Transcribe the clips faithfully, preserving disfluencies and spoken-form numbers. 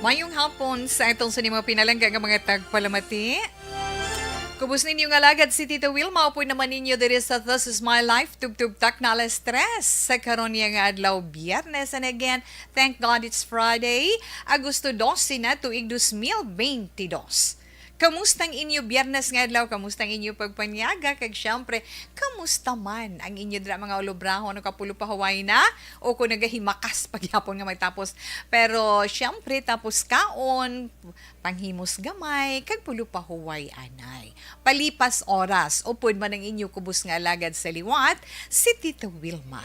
Mayong hapon sa atong sa mga pinalangga nga mga tagpalamati. Kubos ninyo nga lagad si Tita Wilma, upod naman ninyo diri sa This Is My Life, Tubtub Takna alas tres sa karon niya nga adlaw, Biyernes. And again, thank God it's Friday, Agosto dose na, tuig dos mil bente dos. Kamusta ang inyo Biyernes nga adlaw? Kamusta ang inyo pagpanyaga? Kag syempre, kamusta man ang inyo dira mga ulobrahon o kapulo pa huway na? O kung nagahimakas pagyapon nga magtapos. Pero syempre, tapos kaon, panghimos gamay, kag pulo pa huway anay. Palipas oras, upod man ang inyo kubos nga alagad sa liwat, si Tita Wilma.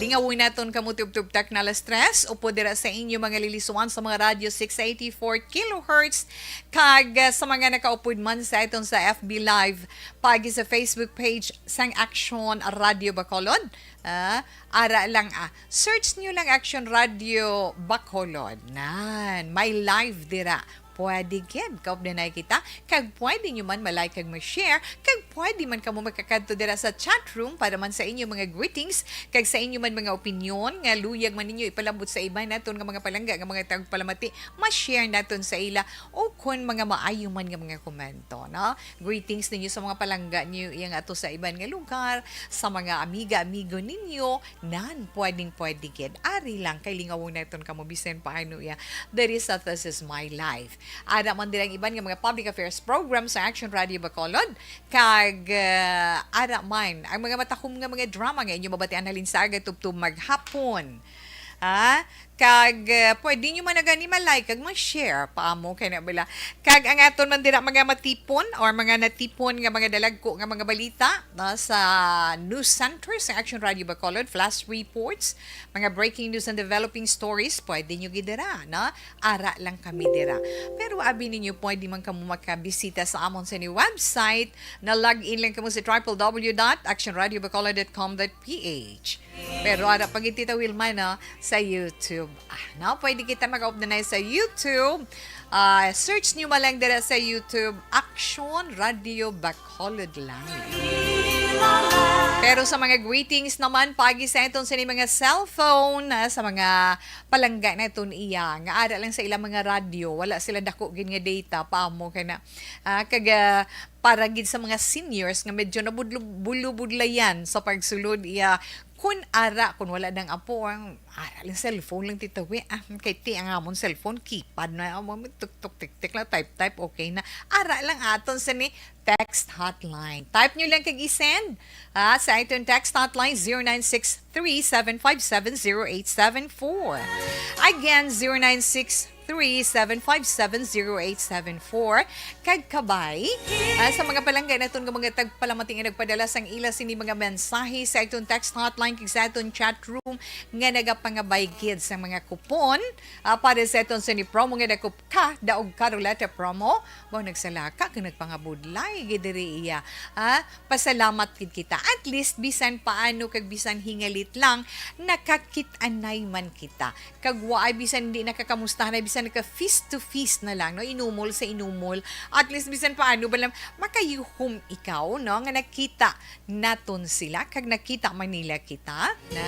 Lingawon naton kamo, Tubtub Takna alas tres, upod dira sa inyo mga lilisuan sa mga radyo six eighty-four kilohertz, kag, ah, sa mga nakaupod man sa aton sa F B Live, paagi sa Facebook page sang Action Radio Bacolod, ah, ara lang, ah, search nyo lang Action Radio Bacolod. Nan, may live dira. Pwede gid, kaupdanay kita, kag pwede nyo man ma-like kag ma-share, kag pwede man kamo makakadto dira sa chat room para man sa inyo mga greetings, kag sa inyo man mga opinyon nga luyag man ninyo ipalabot sa iban naton nga mga palangga nga mga tagpalamati, ma-share naton sa ila, o kon mga maayo man nga mga komento, no? Greetings ninyo sa mga palangga niyo iya nga ato sa iban nga lugar, sa mga amiga-amigo ninyo, nan, pwedeng-pwede gid. Ari lang, kay lingawon naton kamo bisan paano iya. Diri sa This Is My Life. Ara man dira ang iban nga mga public affairs program sa Action Radio Bacolod. Kag, ah, ara man, ang mga matakom nga mga drama nga inyo mabatian halin sa aga tubtob maghapon. Ha? Kag, ah, pwede nyo man na gani ma-like kag ma-share pa amo kay na bala. Kag ang aton man dira mga matipon or mga natipon nga mga dalagko nga mga balita, no, sa news center sa Action Radio Bacolod, flash reports, mga breaking news and developing stories, pwede nyo gid dira, no? Ara lang kami dira. Pero abi ninyo, pwede man kamo makabisita sa amon sa ni website, na log in lang kamo sa triple W dot action radio bacolod dot com dot P H. Pero ara pa gid, Tita Wilma, no, sa YouTube. Ah, no, pwede kita mag-open na sa YouTube. Ah, search nyo man lang dira sa YouTube, Action Radio Bacolod lang. Pero sa mga greetings naman, paagi sa aton sa ni mga cellphone, ah, sa mga palangga naton iya, nga ara lang sa ilang mga radyo, wala sila dako gid nga data, pa mo kay na, ah, kag, ah, para gid sa mga seniors nga medyo nabudlo-, bulubudlayan sa pagsulod iya, kun ara, kun wala nang apo, ang, ah, ang cellphone lang, Tita Wi, ah, kay ti ang amon cellphone, keypad na, amo, tuktok, tiktik lang, type, type, okay na. Ara lang aton sa ni text hotline. Type nyo lang kag i-send, ah, sa aton text hotline, zero nine six three seven five seven zero eight seven four. Again, zero nine six three seven five seven zero eight seven four. Kag kabay, ah, sa mga palangga naton nga mga tagpalamati nga nagpadala sang ila sini mga mensahe sa aton text hotline kag sa aton chat room nga nagapangabay gid sa mga kupon, ah, para sa aton sini promo nga Dakop Ka Daog Ka Ruleta promo. Mao nagsalaka kag nagpangabudlay gid diri iya. Ah, pasalamat gid kita. At least, bisan paano kag bisan hingalit lang, nakakit-anay man kita. Kag waay bisan di nakakamustahan, bisan naka face to face na lang, no? Inumol sa inumol. At least, bisan paano ba lang, makayuhom ikaw, no? Nga nakita naton sila, kag nakita man nila kita, na?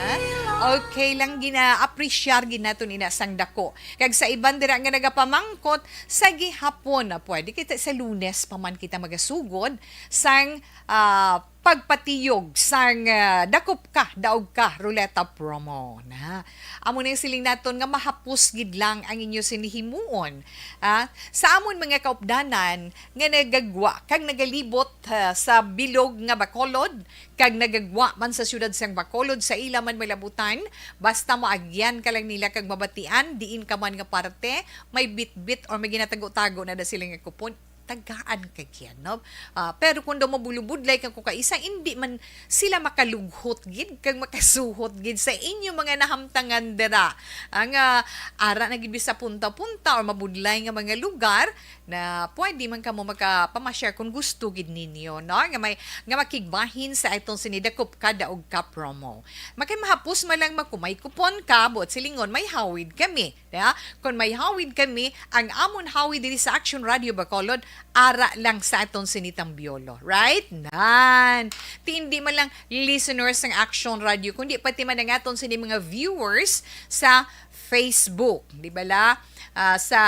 Okay lang, gina-appreciate gid naton ina sang dako. Kag sa iban dira nga nagapamangkot, sa gihapon na pwede kita sa Lunes pa man kita magasugod sang, ah, pagpatiyog sang, ah, Dakop Ka, Daog Ka Ruleta promo na. Amo na yung siling naton nga mahapos gid lang ang inyo sinihimuon, ah, sa amon mga kaupdanan nga nagagwa kag nagalibot, ah, sa bilog nga Bacolod, kag nagagwa man sa siyudad sang Bacolod, sa ila man malabutan, basta maagyan ka lang nila kag mabatian diin ka man nga parte, may bitbit or may ginatago-tago na da sila nga kupon, tagaan ka gid, no? Ah, pero kung daw mabulubudlay kang kukaisa, hindi man sila makalughot gid kag makasuhot gid sa inyo mga nahamtangan dira. Ang, ah, ara na gid sa punta-punta or mabudlay nga mga lugar, na pwede man kamo makapamashare kung gusto gid ninyo, no? Nga may, nga makigbahin sa itong sini Dakop Ka Daog Ka promo. Makay mahapos man lang makumay kupon ka, buot silingon, may hawid kami. Ya? Kung may hawid kami, ang amon hawid diri sa Action Radio Bacolod, ara lang sa aton sini Tambiolo. Right? Nan. Ti hindi man lang listeners ng Action Radio, kundi pati man ang aton sini mga viewers sa Facebook. Di ba la? ah, sa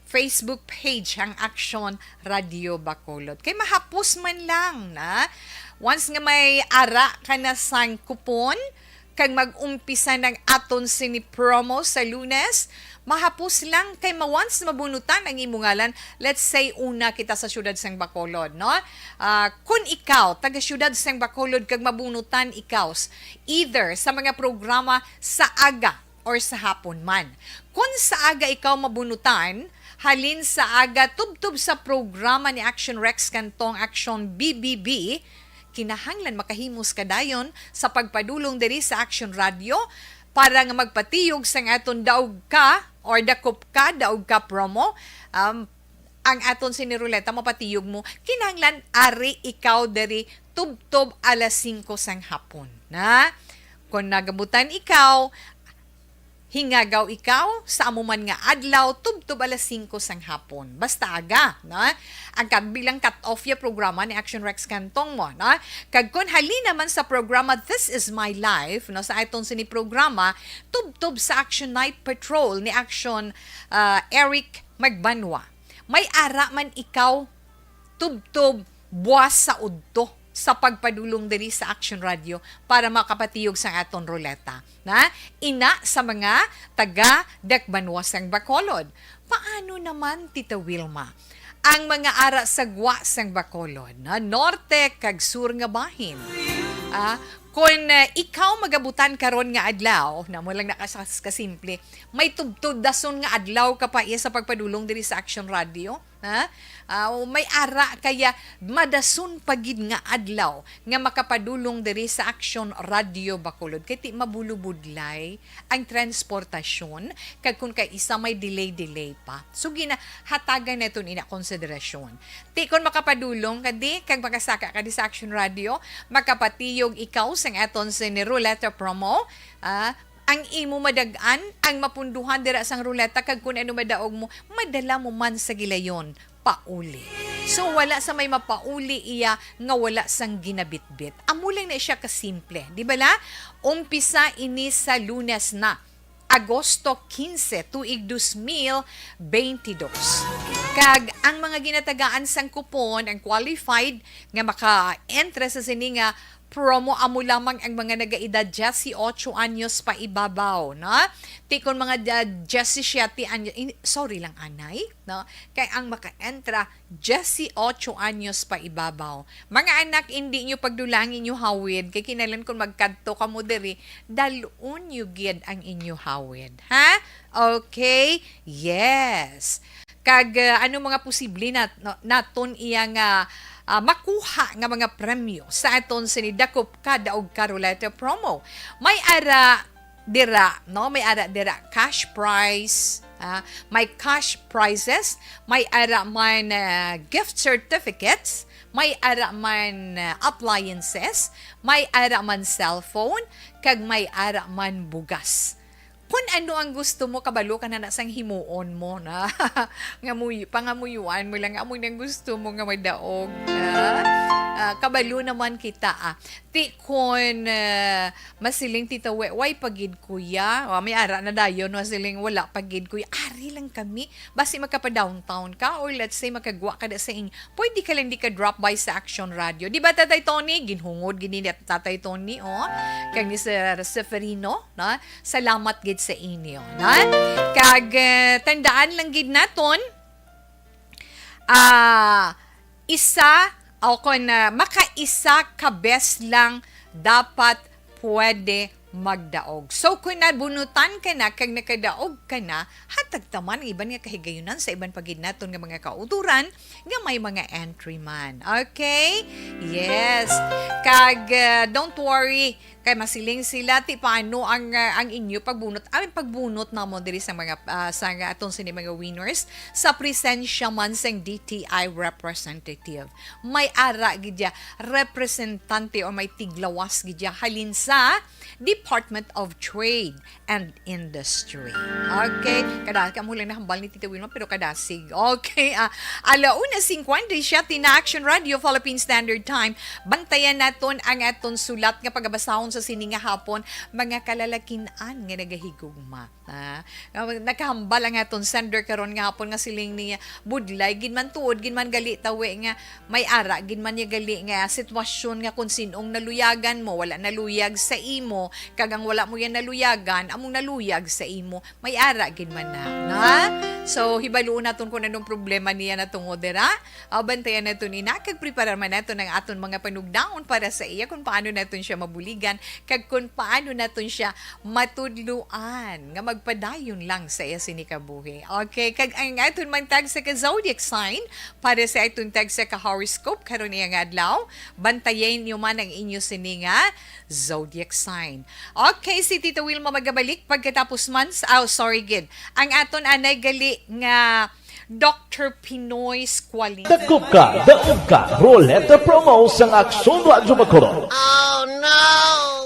Facebook page ang Action Radio Bacolod. Kay mahapos man lang na, once nga may ara ka na sang kupon, kag mag-umpisa ng aton sini promo sa Lunes, mahapos lang kay ma-, once mabunutan ang imo ngalan, let's say, una kita sa siyudad sang Bacolod, no? Ah, kun ikaw, taga siyudad sang Bacolod, kag mabunutan ikaw, s-, either sa mga programa sa aga or sa hapon man. Kun sa aga ikaw mabunutan, halin sa aga tubtob sa programa ni Action Rex Cantong, Action B B B, kinahanglan makahimos ka dayon sa pagpadulong diri sa Action Radio para nga magpatiyog sang aton Daog Ka or Dakop Ka, Daog Ka promo. Um, ang aton sini ruleta mapatiyog mo, kinahanglan ari ikaw diri tubtob alas singko sang hapon, na? Kon nagabutan ikaw, hingagaw ikaw sa amo man nga adlaw tubtob alas singko sang hapon. Basta aga, na? Ang kat-, bilang cut-off ya programa ni Action Rex Cantong mo, na? Kag kon halin naman sa programa This Is My Life, no, sa aton sini programa, tubtob sa Action Night Patrol ni Action, ah, Eric Magbanwa. May ara man ikaw tubtob buwas sa udto sa pagpadulong diri sa Action Radio para makapatiyog sang aton ruleta, na? Ina sa mga taga Dakbanwa sang Bacolod. Paano naman, Tita Wilma, ang mga ara sa gwa sang Bacolod, na? Norte kag sur nga bahin? Ah, kung, eh, ikaw magabutan karon nga adlaw, na mo lang nakakas-, kasimple, may tubtob dason nga adlaw ka pa iya sa pagpadulong diri sa Action Radio? Ha? Ah, o may ara kaya madason pa gid nga adlaw nga makapadulong diri sa Action Radio Bacolod, kay ti mabulubudlay ang transportasyon, kag kun kay isa may delay-delay pa. So, ginahatagan naton ina konsiderasyon. Ti kon makapadulong ka di, kag makasaka ka di sa Action Radio, makapatiyog ikaw sang aton sini ruleta promo, ah, ang imo madag-an, ang mapunduhan dira sang ruleta, kag kun ano madaog mo, madala mo man sa gilayon pauli. So, wala sa may mapauli iya nga wala sang ginabitbit. Amo lang na siya kasimple, di bala? Umpisa ini sa Lunes na, Agosto quince, tuig dos mil beintidos. Kag ang mga ginatagaan sang kupon, ang qualified nga maka-entre sa sini nga promo, amo lamang ang mga nagaedad diyesyocho anyos pa ibabaw, no? Ti kon mga da-, diyesisiete anyo-, in-, sorry lang, anay, no? Kay ang maka-entra, diyesyocho anyos pa ibabaw. Mga anak, indi nyo pagdulangi inyo hawid, kay kinahanglan kon magkadto kamo diri, dal-on nyo gid ang inyo hawid, ha? Okay? Yes. Kag, uh, ano mga posible na, no, naton iya nga, uh, makuha nga mga premyo sa aton sini Dakop Ka Daog Ka Ruleta promo? May ara dira, no? May ara dira cash prize, ah, may cash prizes, may ara man, uh, gift certificates, may ara man, uh, appliances, may ara man cellphone, kag may ara man bugas. Kun ano ang gusto mo, kabalo ka na na sang himuon mo na. Nga muy-, pangamuyuan mo lang, amo nang gusto mo nga madaog. Ah, ah, kabalo naman kita, ah. Ti kon, ah, masiling Tita We, way pa gid kuya. O, may ara na dayon, masiling wala pa gid kuya. Ari lang kami. Basi makapa-downtown ka, or let's say, makagwa ka da sa ing-, pwede ka lang di ka drop by sa Action Radio. Di ba, Tatay Tony? Ginhungod gid ni Tatay Tony, oh. Kag ni Sir Seferino, no? Salamat gid sa inyo, no? Kag, eh, tandaan lang gid naton, ah, isa, o kon, ah, makaisa ka bes lang dapat pwede magdaog. So, kung nabunutan ka na kag nakadaog ka na, hatag ta man ang iban nga kahigayunan sa iban pa gid naton nga mga kauturan nga may mga entry man. Okay? Yes. Kag, ah, don't worry, kay masiling sila, ti paano ang, ah, ang inyo pagbunot? Ang pagbunot namo diri sa mga, ah, sa nga aton sini mga winners, sa presensya man sang D T I representative. May ara gid ya, representante o may tiglawas gid ya halin sa D Department of Trade and Industry. Okay, kada ka mo lang nahambal ni Tita Wilma, pero kadasig. Okay, ah, ala una cincuenta y siete na Action Radio Philippine Standard Time. Bantayan naton ang aton sulat nga pagabasahon sa sini nga hapon, mga kalalakin-an nga nagahigugma. Ah, nga nakahambal ang aton sender karon nga hapon nga siling niya, budlay gid man tuod gid man gali tawi nga may ara gid man niya gali nga sitwasyon nga kung sin-ong naluyagan mo, wala naluyag sa imo, kag ang wala mo yan naluyagan, among naluyag sa imo, may ara gid man na, na? So, hibaluon naton kung anong problema niya natungod dira. Ah, bantayan naton ina, kag preparar man naton ang aton mga panugnaon para sa iya kung paano naton siya mabuligan, kag kung paano naton siya matudloan nga magpadayon lang sa iya sini kabuhi. Okay, kag ang aton man tagsa ka zodiac sign para sa aton tagsa ka horoscope karon iya nga adlaw, bantayan niyo man ang inyo sini nga zodiac sign. Okay, si Tita Wilma magabalik pagkatapos man sa, oh, sorry gid. Ang aton anay gali nga Doctor Pinoy Squalid. Dakop ka, daog ka, Roleta Promo sang Aksyon Radyo Bacolod.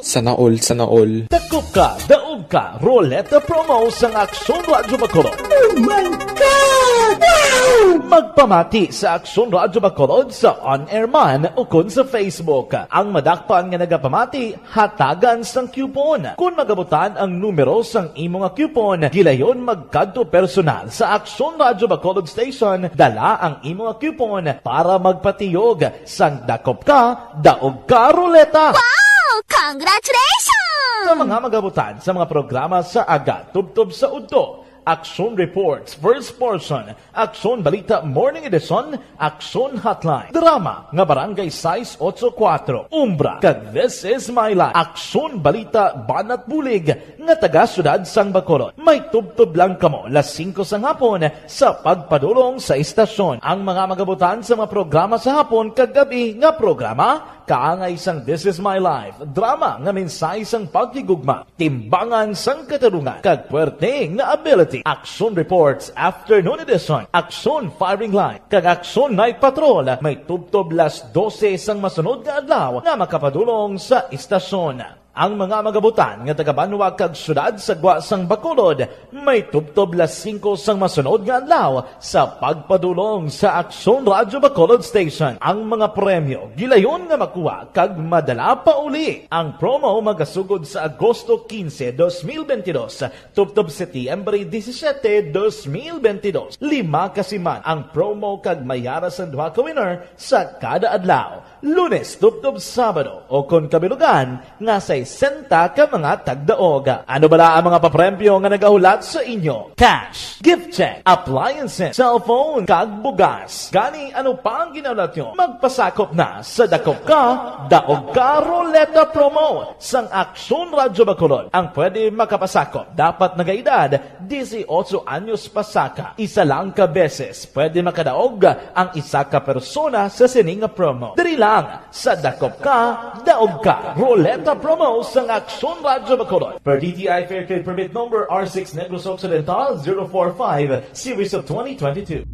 Sana all, sana all. Dakop ka, daog ka, Roleta Promo sang Aksyon Radyo Bacolod. Oh my God! Wow! Magpamati sa Aksyon Radyo Bacolod sa on-air man ukon sa Facebook. Ang madakpan nga nagapamati, hatagan sang coupon. Kon magabutan ang numero sang imo nga coupon, gilayon magkadto personal sa Aksyon Radyo Bacolod Station, dala ang imo nga coupon para magpatiyog sang Dakop Ka, Daog Ka Roleta. Wow! Congratulations! Sa mga magabutan sa mga programa sa aga tubtob sa udto, Aksyon Reports, first portion, Aksyon Balita Morning Edition, Aksyon Hotline, drama nga Barangay sais otso kuwatro, Umbra, kag This Is My Life, Aksyon Balita Banat Bulig nga taga Siyudad sang Bacolod. May tubtob lang kamo las singko sang hapon sa pagpadulong sa istasyon. Ang mga magabutan sa mga programa sa hapon kag gabi nga programa, kaangay sang This Is My Life, drama nga mensahe sang paghigugma, timbangan sang katarungan, kag puwerte nga ability. Action Reports, Afternoon Edition, Action Firing Line, kag Action Night Patrol may tubtob las dose sang masunod nga adlaw nga makapadulong sa istasyon. Ang mga magabutan nga taga-banwa kag siyudad sa gwa sang Bacolod may tubtob las singko sang masunod nga adlaw sa pagpadulong sa Aksyon Radyo Bacolod Station. Ang mga premyo gilayon nga makuha kag madala pa uli. Ang promo magasugod sa Agosto quince, dos mil veintidós, tubtob Setyembre disisiete, dos mil veintidós. Lima ka siman ang promo kag may ara sang duha ka winner sa kada adlaw. Lunes tubtob Sabado, o kon kabilugan nga sesenta ka mga tagdaog. Ano bala ang mga papremyo nga nagahulat sa inyo? Cash, gift check, appliances, cellphone, kag bugas. Gani, ano pa ang ginahulat nyo? Magpasakop na sa Dakop Ka, Daog Ka Roleta Promo sang Aksyon Radyo Bacolod. Ang pwede makapasakop dapat nagaedad disiotso anyos pasaka. Isa lang ka beses pwede makadaog ang isa ka persona sa sini nga promo. Diri lang sa Dakop Ka, Daog Ka Roleta Promo sang Aksyon Radyo Bacolod. Per D T I Fair Trade Permit Number R six Negros Occidental zero four five, Series of twenty twenty-two.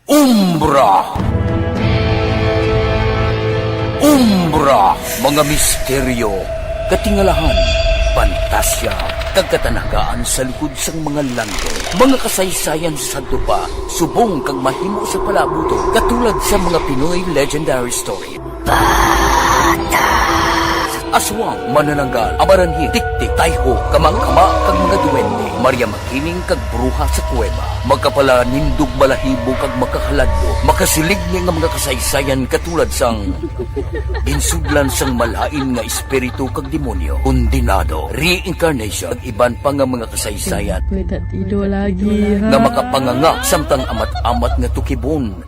Umbra. Umbra, mga misteryo, katingalahan, pantasya, kag katanagaan sa likod sang mga langgit. Mga kasaysayan sa sadto pa, subong kag mahimo sa palaabuton, katulad sa mga Pinoy legendary story. Aswang, manananggal, amaranhit, tiktik, tayho, kamangkama, kag mga duwende, Maria Makiling, kag bruha sa kuweba. Makapalanindog balahibo kag makahaladlo, makasiling niya nga mga kasaysayan katulad sang ginsudlan sang malain nga espiritu kag demonyo, kondenado, reincarnation, kag iban pa nga mga kasaysayan May tatido lagi, ha? nga makapanganga samtang amat-amat nga tukibon.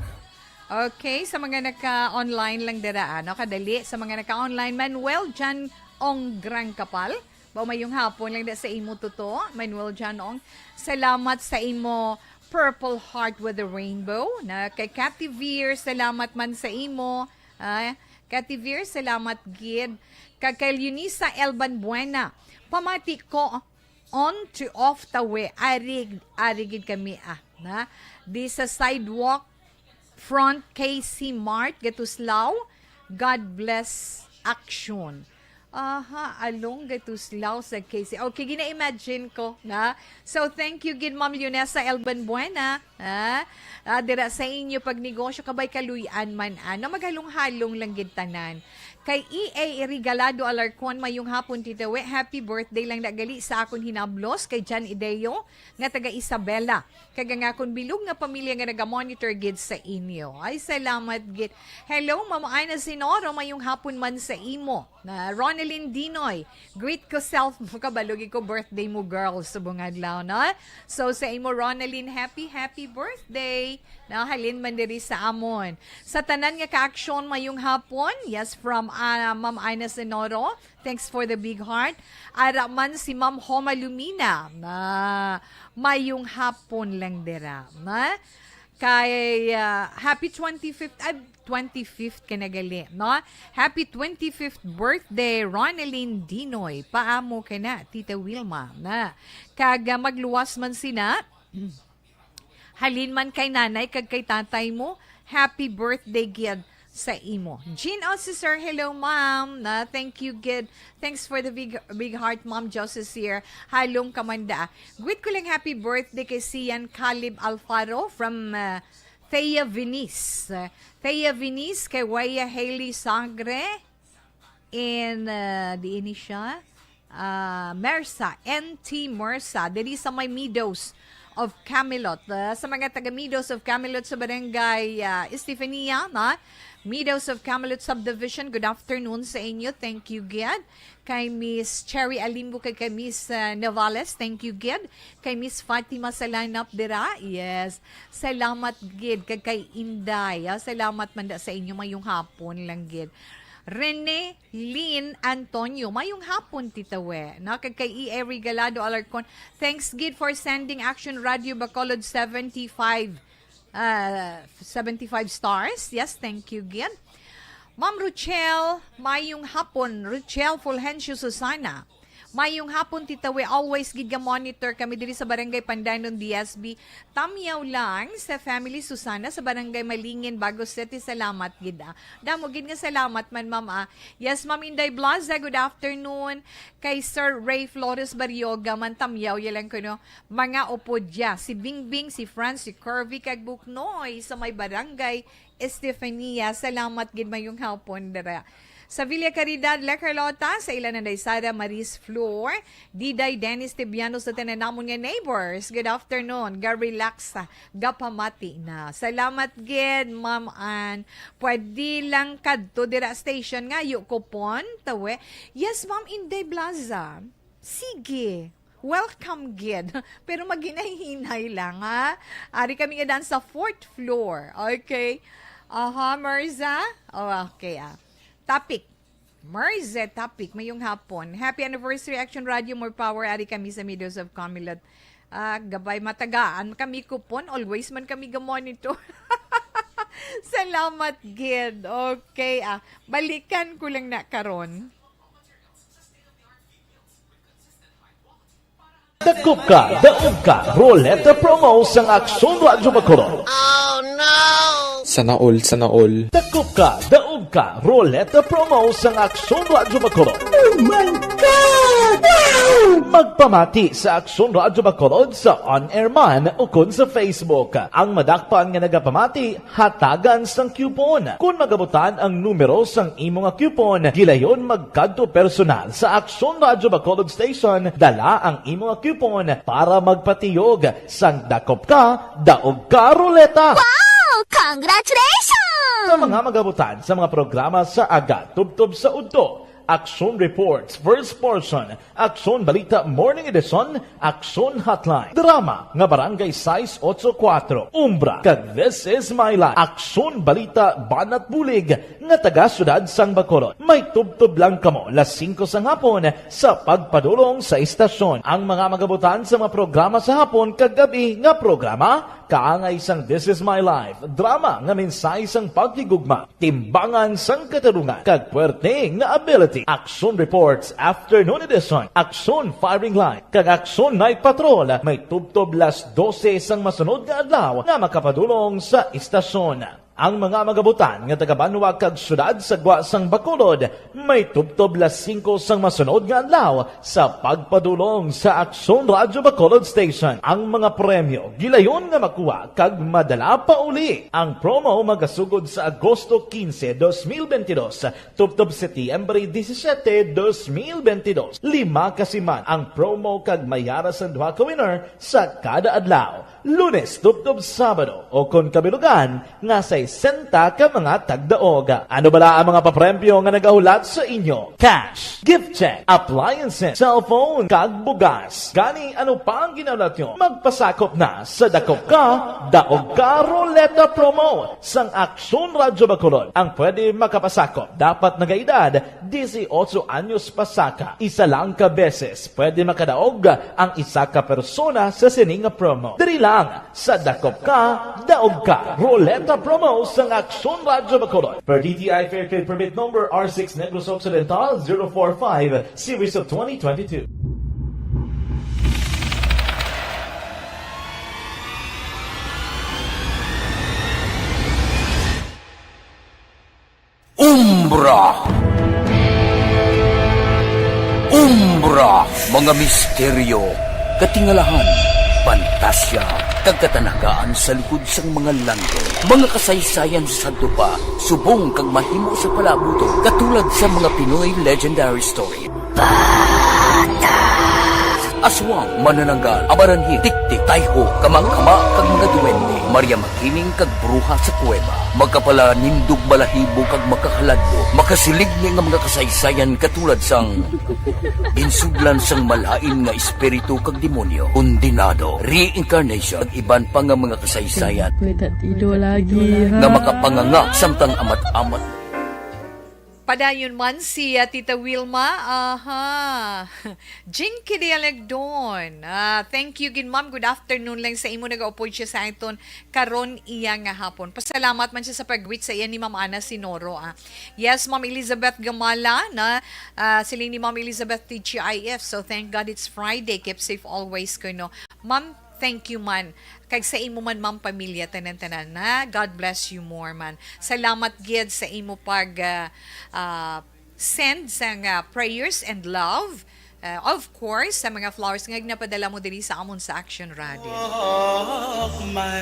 Okay, sa mga naka-online lang dira, ano, kadali, sa mga naka-online, Manuel John Ong Grangkapal, ba, mayong hapon lang da sa imo, Toto, Manuel John Ong. Salamat sa imo Purple Heart with the Rainbow. Na kay Cathy Veer, salamat man sa imo. Ah, Cathy Veer, salamat gid. Kag kay Leonisa Elban Buena, pamati ko on to off ta we. Ari, ari gid kami, ah, na. Di sa sidewalk, front K C Mart, Gatuslao. God bless action. Aha, along Gatuslao sa K C. Okay, gina-imagine ko, na. So, thank you gid, Ma'am Leonessa Elban Buena, ha? Ah, dira sa inyo pagnegosyo, kabay kaluy-an man, ano, maghalong-halong lang gid tanan. Kay E A Regalado Alarcon, mayong hapon, Tita We. Happy birthday lang na gali sa akon hinablos kay Jan Ideo nga taga Isabela. Kag ang akon bilog nga pamilya nga nagamonitor gid sa inyo. Ay, salamat gid. Hello, Ma'am Ana Sinoro, mayong hapon man sa imo. Na Ronaldine Dinoy, greet ko self mo, kabalo gid ko birthday mo, girl, subong adlaw, no? So, sa imo, Ronaldine, happy, happy birthday. Na halin man diri sa amon. Sa tanan nga ka-aksyon, mayong hapon. Yes, from, ah, Ma'am Ana Sinoro. Thanks for the big heart. Ara man si Ma'am Homa Lumina. Na mayong hapon lang dira, na. Kay, ah, happy twenty-fifth, ay, twenty-fifth ka na gali, no? Happy twenty-fifth birthday, Ronaldine Dinoy. Paamo ka na, Tita Wilma, na. Kag, ah, magluwas man sina, halin man kay nanay kag kay tatay mo, happy birthday gid sa imo. Jean Osisor, hello, ma'am. Na, thank you gid. Thanks for the big, big heart, Ma'am Joseph here. Halong kamanda. Greet ko lang happy birthday kay Sian Caleb Alfaro from, uh, Thea Venice. Uh, Thea Venice, kay Waya Haley Sagre. In, uh, diin ni siya? Ah, Mersa, N T Mersa, diri sa may Meadows of Camelot. Ah, sa mga taga Meadows of Camelot sa barangay, ah, Estefania, na? Meadows of Camelot Subdivision, good afternoon sa inyo. Thank you, gid. Kay Miss Cherry Alimbo, kay, kay Miss, ah, Novales, thank you, gid. Kay Miss Fatima Salanap dira, yes. Salamat, gid. Kag kay Inday, ah, salamat man da sa inyo. Mayong hapon lang, gid. Rene Lynn Antonio, mayong hapon, Tita We. Na, kag kay E A Regalado Alarcon, thanks gid for sending Action Radio Bacolod seventy-five, ah, seventy-five stars. Yes, thank you gid. Ma'am Rochelle, mayong hapon. Rochelle Fulgencio Susana, mayong hapon, Tita We. Always gid ga monitor kami diri sa Barangay Pandanon, D S B. Tamyaw lang sa family Susana sa Barangay Malingin, Bago City. Salamat gid, ah. Damo gid nga salamat man, ma'am, ah. Yes, Ma'am Inday Blaza, good afternoon. Kay Sir Ray Flores Barrioga man, tamyaw ya lang kuno. Mga upod ya, si Bingbing, si Franz, si Curvy, kag Buknoy sa may Barangay Estefania. Salamat gid, mayong hapon dira. Sa Villa Caridad, La Carlota, sa ila Nanay Sara Maris Flor, Diday Dennis Tibiano, sa tanan namon nga neighbors. Good afternoon. Ga-relax, ah, gapamati na. Salamat gid, Ma'am Ann. Pwede lang kadto dira station nga, yu kupon, tawe. Yes, Ma'am Inday Blaza. Sige. Welcome gid. Pero maghinay-hinay lang, ha? Ari kami nga dan sa fourth floor. Okay. Aha, Merza? Oh, okay, ah. Topic. Merza topic. Mayong hapon. Happy anniversary, Action Radio. More power. Ari kami sa Meadows of Camelot. Ah, gabay matagaan kami kupon. Always man kami ga-monitor. Salamat gid. Okay, ah. Balikan ko lang na karon. Dakop ka, daog ka, Roleta Promo sang Aksyon Radyo Bacolod. Sana all, sana all. Dakop ka, daog ka, Roleta Promo sang Aksyon Radyo Bacolod. Oh my God! Wow! Magpamati sa Aksyon Radyo Bacolod sa on-air man ukon sa Facebook. Ang madakpan nga nagapamati, hatagan sang coupon. Kon magabutan ang numero sang imo nga coupon, gilayon magkadto personal sa Aksyon Radyo Bacolod Station, dala ang imo nga coupon para magpatiyog sang Dakop Ka, Daog Ka Ruleta! Wow! Congratulations! Sa mga magabutan sa mga programa sa aga, tubtob sa udto, Aksyon Reports, First Portion, Aksyon Balita Morning Edition, Aksyon Hotline, drama nga Barangay sais otso kuwatro, Umbra, kag This Is My Life, Aksyon Balita Banat Bulig nga taga Siyudad sang Bacolod. May tubtob lang kamo las singko sang hapon sa pagpadulong sa istasyon. Ang mga magabutan sa mga programa sa hapon kag gab-i nga programa, kaangay sang This Is My Life, drama nga mensahe sang paghigugma, timbangan sang katarungan, kag puwerte nga ability. Action Reports Afternoon Edition, Action Firing Line, kag Action Night Patrol may tubtob las dose sang masunod nga adlaw nga makapadulong sa istasyon. Ang mga magabutan nga taga-banwa kag syudad sa gwa sang Bacolod may tubtob las singko sang masunod nga adlaw sa pagpadulong sa Aksyon Radyo Bacolod Station. Ang mga premyo gilayon nga makuha kag madala pa uli. Ang promo magasugod sa Agosto quince, dos mil veintidós, tubtob Setyembre disisiete, dos mil veintidós. Lima ka siman ang promo kag may ara sang duha ka winner sa kada adlaw, Lunes tubtob Sabado, o kon kabilugan nga sesenta ka mga tagdaog. Ano bala ang mga papremyo nga nagahulat sa inyo? Cash, gift check, appliances, cellphone, kag bugas. Gani, ano pa ang ginahulat nyo? Magpasakop na sa Dakop Ka, Daog Ka Ruleta Promo sang Aksyon Radyo Bacolod. Ang pwede makapasakop dapat nagaedad dieciocho anyos pasaka. Isa lang ka beses pwede makadaog ang isa ka persona sa sini nga promo. Diri lang sa Dakop Ka, Daog Ka Ruleta Promo sang Aksyon Radyo Bacolod. Per D T I Fair Trade Permit Number R six Negros Occidental zero four five, Series of twenty twenty-two. Umbra. Umbra, mga misteryo, katingalahan, pantasya, kag katanagaan sa likod sang mga langit. Mga kasaysayan sa sadto pa, subong kag mahimo sa palaabuton, katulad sa mga Pinoy legendary story. Aswang, manananggal, amaranhit, tiktik, tayho, kamangkama, kag mga duwende, Maria Makining kag bruha sa kuweba. Makapalanindog balahibo kag makakaladlok, makasiling ni nga mga kasaysayan katulad sang ginsudlan sang malain nga espiritu kag demonyo, kondenado, reincarnation, kag iban pa nga mga kasaysayan. May tatido lagi, ha? Nga makapanganga samtang amat-amat. Padayon man si, ah, Tita Wilma. Aha. Jinky de Alegdon. Ah, thank you gid, ma'am. Good afternoon lang sa imo. Nagaupod siya sa aton karon iya nga hapon. Pasalamat man siya sa pag-greet sa iya ni Ma'am Ana Sinoro, ah. Yes, Ma'am Elizabeth Gamala, na, ah, siling ni Ma'am Elizabeth, T G I F. So, thank God it's Friday. Keep safe always, kuno. Ma'am, thank you man. Kag sa imo man, ma'am, pamilya, tanan-tanan, na. God bless you more, man. Salamat gid sa imo pag, ah, ah, send sang, ah, prayers and love. Ah, of course, sa mga flowers nga ginapadala mo diri sa amon sa Action Radio.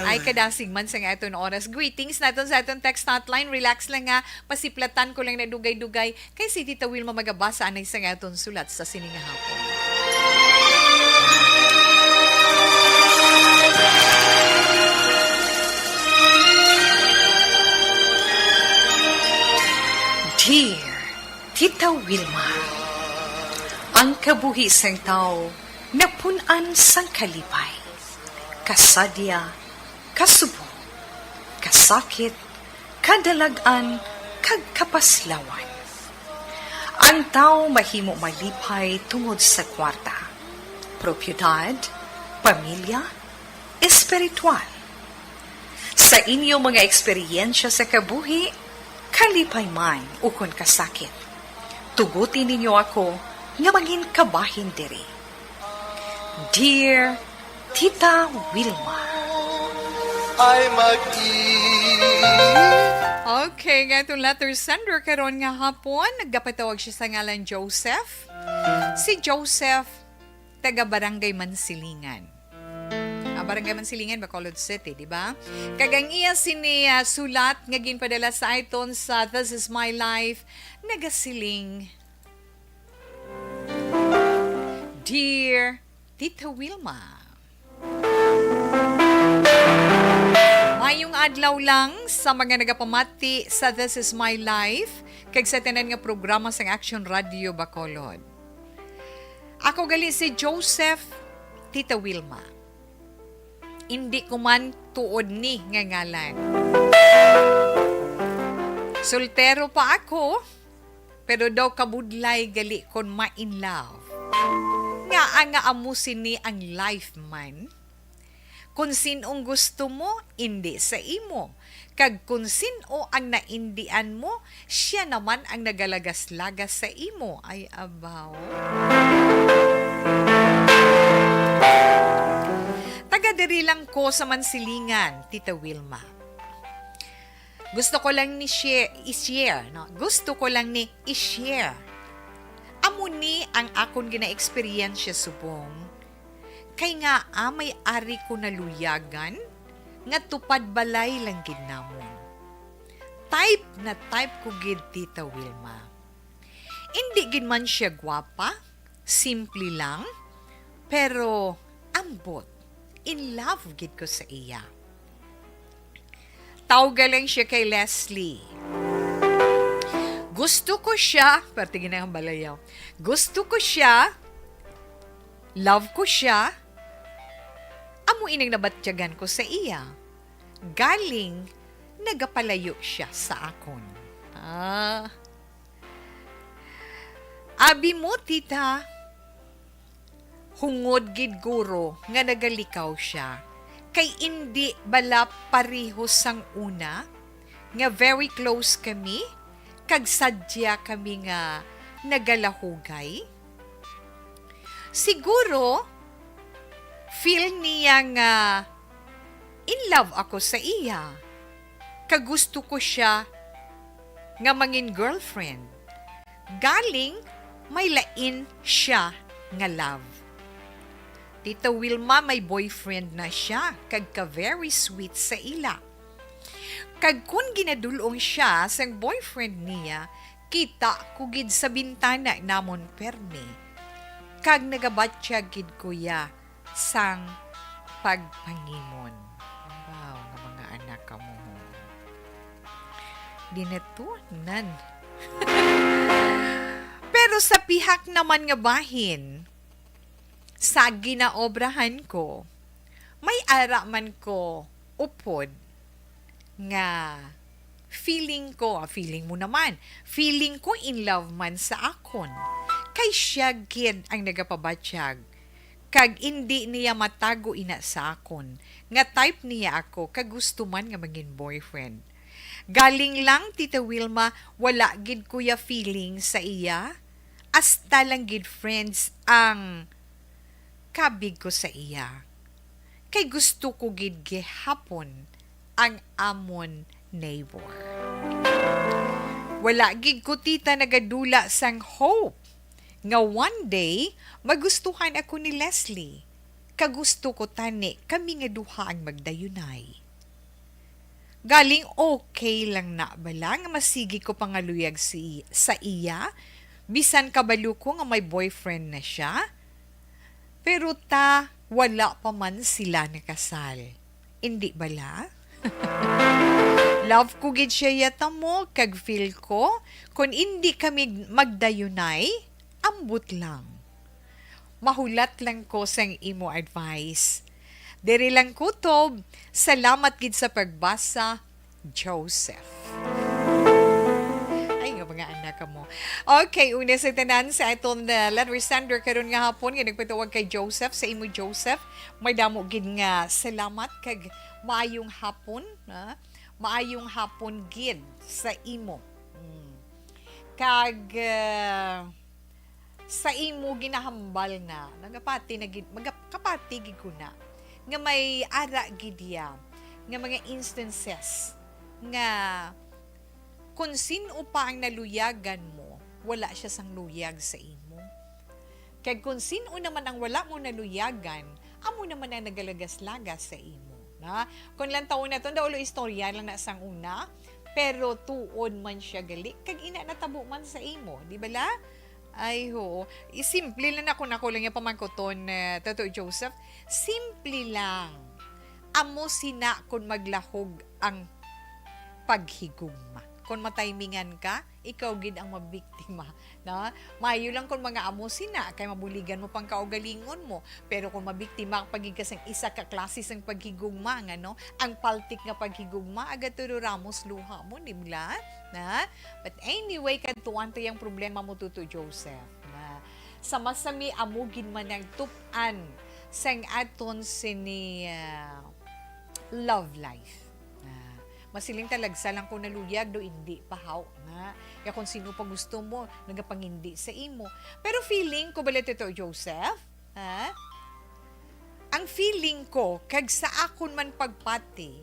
Ay, kadasig man sa nga aton oras. Greetings naton sa aton text hotline. Relax lang nga, pasiplatan ko lang na dugay-dugay. Kay si Tita Wilma magabasa anay sa nga aton sulat sa sini nga hapon. Dear Tita Wilma, ang kabuhi sang tawo napun-an sang kalipay, kasadya, kasubong, kasakit, kadalag-an, kag kapaslawan. Ang tawo mahimo malipay tungod sa kwarta, propiedad, pamilya, espiritual. Sa inyo mga eksperyensya sa kabuhi, kalipay man ukon kasakit, tuguti ninyo ako nga mangin kabahin diri. Dear Tita Wilma. Ay, mag-i- Okay, nga itong letter sender karon nga hapon, nagapatawag siya sa ngalan Joseph. Si Joseph, taga Barangay Mansilingan. Ah, Barangay Mansilingan, Bacolod City, di ba? Kag ang iya sini, ah, sulat nga ginpadala sa iton sa This Is My Life, nagasiling, Dear Tita Wilma, mayong adlaw lang sa mga nagapamati sa This Is My Life kag sa tanan nga programa sang Action Radio Bacolod. Ako gali si Joseph, Tita Wilma. Indi ko man tuod ni nga ngalan. Soltero pa ako, pero daw kabudlay gali kon ma-in love. Ngaa nga amo sini ang life man? Kon sin-ong gusto mo, indi sa imo. Kag kon sin-o ang naindian mo, sia naman ang nagalagas-lagas sa imo. Ay, abaw. Taga diri lang ko sa Mansilingan, Tita Wilma. Gusto ko lang ni share, i-share, no? Gusto ko lang ni i-share. Amo ni ang akon gina-eksperyensya subong. Kay nga, ah, may ari ko naluyagan, nga tupad balay lang gid namon. Type na type ko gid, Tita Wilma. Indi gid man siya gwapa, simple lang, pero ambot. In love gid ko sa iya. Tawga lang siya kay Leslie. Gusto ko siya, parte gid ang balayaw. Gusto ko siya, love ko siya, amo ining nabatyagan ko sa iya. Galing, nagapalayo siya sa akon. Ah. Abi mo, tita, hungod gid guro nga nagalikaw siya, kay indi bala pareho sang una nga very close kami, kag sadya kami nga nagalahugay? Siguro, feel niya nga in love ako sa iya, kag gusto ko siya nga mangin girlfriend. Galing may lain siya nga love. Tita Wilma, may boyfriend na siya, kag ka very sweet sa ila. Kag kun ginadul-ong siya sang boyfriend niya, kita ko gid sa bintana namon permi, kag nagabatyag gid ko iya sang pagpangimon. Wow, nga mga anak kamo. Dinatunan. Pero sa pihak naman nga bahin, sa ginaobrahan ko, may ara man ko upod nga feeling ko, ah, feeling mo naman, feeling ko in love man sa akon. Kay siya gid ang nagapabatyag, kag indi niya matago ina sa akon, nga type niya ako, kag gusto man nga mangin boyfriend. Galing lang, Tita Wilma, wala gid ko ya feeling sa iya. Hasta lang gid friends ang kabig ko sa iya. Kay gusto ko gid gihapon ang amon neighbor. Wala gid ko, tita, nagadula sang hope nga one day magustuhan ako ni Leslie. Kag gusto ko tani kami nga duha ang magdayunay. Galing okay lang na bala nga masigi ko pangaluyag si, sa iya, bisan kabalo ko nga may boyfriend na siya? Pero ta, wala pa man sila nakasal. Indi bala? Love ko gid siya yata mo, kag feel ko, kung indi kami magdayunay, ambot lang. Mahulat lang ko sang imo advice. Diri lang kutob. Salamat gid sa pagbasa, Joseph. Ay, nga mga anak mo. Okay, una sa tanan sa aton, uh, letter sender karon nga hapon nga nagpatawag kay Joseph. Sa imo, Joseph, may damo gid nga salamat kag maayong hapon, ha? Maayong hapon gid sa imo. Mm. Kag, uh, sa imo ginahambal na, nagapati na gid, magap-, kapati gid ko na, nga may ara gid ya nga mga instances nga kun sin-o pa ang naluyagan mo, wala siya sang luyag sa imo. Kag kun sin-o naman ang wala mo naluyagan, amo naman ang nagalagas-lagas sa imo, na? Kun lang taon na to, daulo istorya lang na sang una, pero tuod man siya gali, kag ina natabo man sa imo, di bala? Ay, ho. I-, simple lang ako, nako lang yung pamangkuton, eh, Toto Joseph. Simple lang. Amo sina kun maglahog ang paghigugma. Kun matimingan ka, ikaw gid ang mabiktima, no? Maayo lang kun mga amo sina, kay mabuligan mo pang kaugalingon mo. Pero kun mabiktima pa gid ka sang isa ka klase sang paghigugma, nga, no? Ang paltik nga paghigugma, agaturo ramos luha mo, di ba? Na? But anyway, kadtuan to yung problema mo, Tuto Joseph, na sa masami amo gid man ang tup-an sang aton sini, ah, love life. Ah, Masiling talagsa lang ko naluyag, do indi pa haw nga. Kaya kung sino pa gusto mo, nagapangindi sa imo. Pero feeling ko bala, Tito Joseph, ha? Ang feeling ko, kag sa akon man pagpati,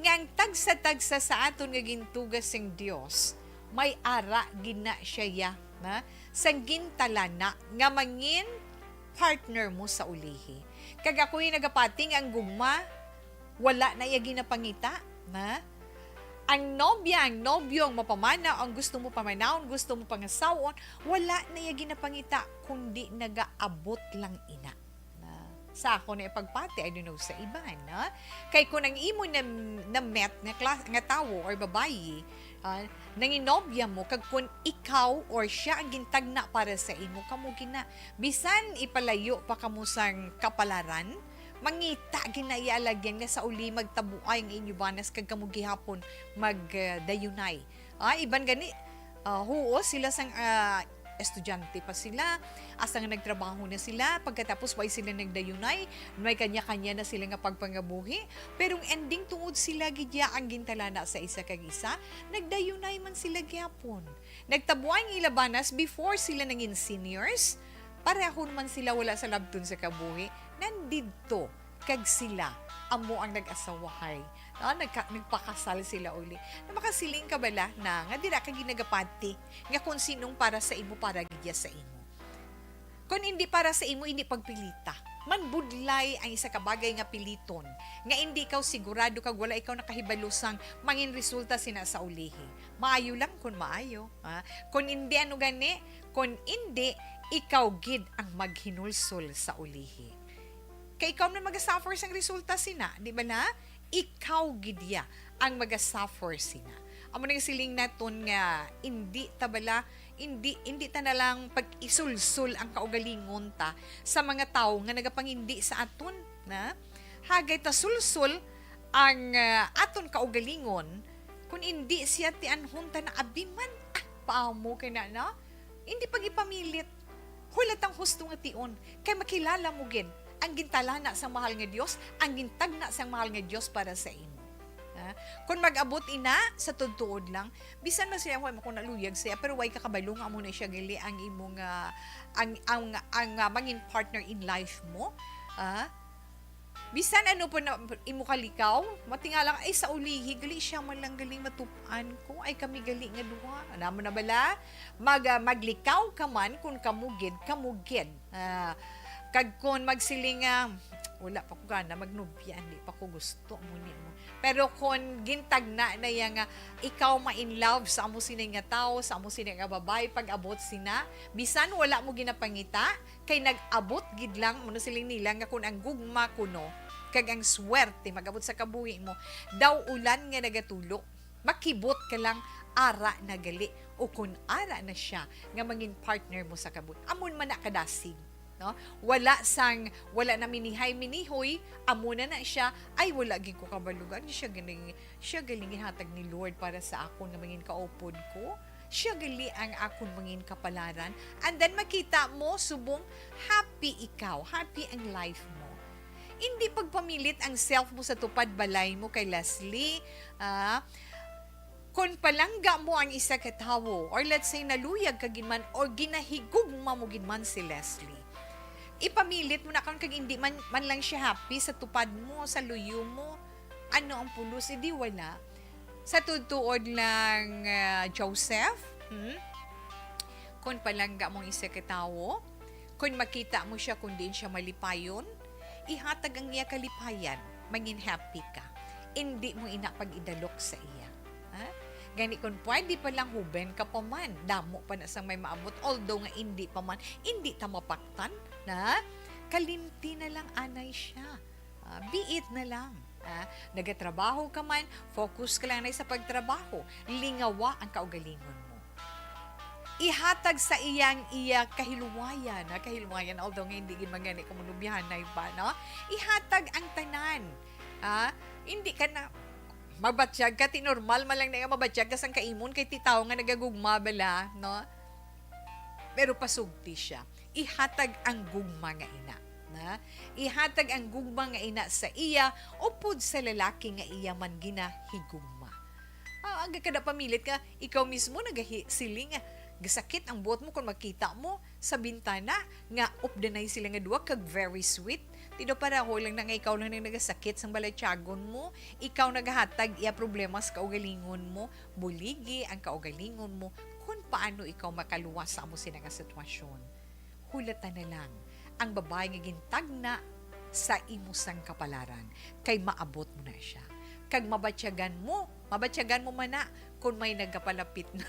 nga ang tagsa-tagsa sa aton nga gintuga sing Dios, may ara gina siya ya, na, sang gintalana nga mangin partner mo sa ulihi. Kag ako'y nagapati nga ang gugma, wala na iya ginapangita, na? Ang nobya, ang nobyong mapamanaw, ang gusto mo pamanawon, gusto mo pangasawon, wala na iya ginapangita, kundi nagaabot lang ina. Na, sa ako na ipagpati, I don't know, sa iban, na? Kay kung ang imo na, na-met nga klas-, nga tawo or babayi, ah, nanginobya mo, kag kung ikaw or siya ang gintagna para sa imo, kamo gina. Bisan ipalayo pa kamo sang kapalaran, mangita gina iya alagyan nga sa uli magtabuay ang inyo banas kag kamo gihapon mag, ah, dayunay. Ah, iban gani, ah, huo sila sang, ah, estudyante pa sila, asa nga nagtrabaho na sila, pagkatapos way sila nagdayunay, may kanya-kanya na sila nga pagpangabuhi, pero ang ending tungod sila gid ya ang gintalana sa isa kag isa, nagdayunay man sila gihapon. Nagtabuay ang ila banas before sila nangin seniors, parehon man sila wala sa labton sa kabuhi, nandidto kag sila amo ang nag-asawahay. No? Nagka-, nagpakasal sila uli. Na makasiling ka bala na nga dira ka ginagapati nga kung sinong para sa imo, para gid ya sa imo. Kung hindi para sa imo, hindi pagpilita. Manbudlay ang isa ka bagay nga piliton, nga hindi ikaw sigurado kag wala ikaw nakahibalo sang mangin resulta sina sa ulihi. Maayo lang kung maayo, ha? Kung hindi, ano gani, kung hindi, ikaw gid ang maghinulsol sa ulihi. Kay ikaw man magasuffer sang resulta sina, di ba na? Ikaw gid ya ang magasuffer sina. Amo nang siling naton nga indi ta bala, indi, indi ta na lang pag-isulsol ang kaugalingon ta sa mga tawo nga nagapangindi sa aton, na? Hagay ta sulsol ang, ah, aton kaugalingon, kun indi siya tianhon ta na abi man, ah, paamo kay na, no? Hindi pag-ipamilit. Hulat ang husto nga tion, kay makilala mo gid ang gintalana sang mahal nga Dios, ang gintagna sang mahal nga Dios para sa imo. Ha? Kung mag-abot ina, sa tuod-tuod lang, bisan man siya, "Wa man ko naluyag siya," pero way ka kabalo nga amo na siya gali ang imo nga, ang, ang, ang, ah, mangin partner in life mo. Ah? Bisan ano pa na imo kalikaw, matingala ka, "Ay, sa ulihi, gali siya man lang galing matup-an ko. Ay, kami gali nga duha." Namo na bala? Mag, ah, maglikaw ka man kung kamo gid, kamo gid. Ah, kag kung magsiling nga, "Wala pa ko gana magnobya, hindi pa ko gusto mo ni mo." Pero kung gintagna na iya nga ikaw ma-in love sa amo sini nga tawo, sa amo sini nga babayi, pag-abot sina, bisan wala mo ginapangita, kay nag-abot gid lang, mano siling nila nga kung ang gugma kuno, kag ang swerte mag-abot sa kabuhi mo, daw ulan nga nagatulo, makibot ka lang, ara na gali, o kung ara na siya nga mangin partner mo sa kabuhi. Amon man na kadasig, no? Wala sang, wala na minihay-minihoy, amo na na siya, ay, wala gid ko kabalugan, siya galing, siya galing gihatag ni Lord para sa akon nga mangin kaupod ko. Siya gali ang akon mangin kapalaran. And then makita mo, subong happy ikaw, happy ang life mo. Hindi pagpamilit ang self mo sa tupad balay mo kay Leslie. Ah, kung palangga mo ang isa ka tawo, or let's say naluyag ka gid man, or ginahigugma mo gid man si Leslie, ipamilit mo na karon kag hindi man, man lang siya happy sa tupad mo, sa luyo mo, ano ang pulos? Edi wala. Sa tuod-tuod lang, ah, Joseph, hmm? Kung palangga mo ang isa ka tawo, kung makita mo siya kung diin siya malipayon, ihatag ang iya kalipayan, mangin happy ka. Indi mo ina pag-idalok sa iya. Ha? Gani kung pwede pa lang, huben ka pa man, damo pa na sang may maabot, although nga indi pa man, indi ta mapaktan, na kalimti na lang anay siya. Ah, biit na lang. Ah, nagatrabaho ka man, focus ka lang na sa pagtrabaho. Lingawa ang kaugalingon mo. Ihatag sa iyang iya kahiluwayan, ah, kahiluwayan, although nga hindi gid man gani ka manubyahanay pa, no? Ihatag ang tanan. Ah, hindi ka na mabatyag ka, ti normal man lang na nga mabatyag ka sang kaimon kay ti tawo nga nagagugma bala, no? Pero pasugti siya. Ihatag ang gugma nga ina, na? Ihatag ang gugma nga ina sa iya, upod sa lalaki nga iya man ginahigugma. Ah, aga ka na pamilit nga ikaw mismo nagasiling nga gasakit ang buot mo kon makita mo sa bintana nga updanay sila nga duha kag very sweet. Ti daw pareho lang na nga ikaw lang nang nagasakit sang balatyagon mo, ikaw nagahatag iya problema sa kaugalingon mo, buligi ang kaugalingon mo kon paano ikaw makaluwas sa amo sina nga sitwasyon. Hulata na lang ang babayi nga gintagna sa imo sang kapalaran, kay maabot mo na siya. Kag mabatyagan mo, mabatyagan mo man na kung may nagapalapit na,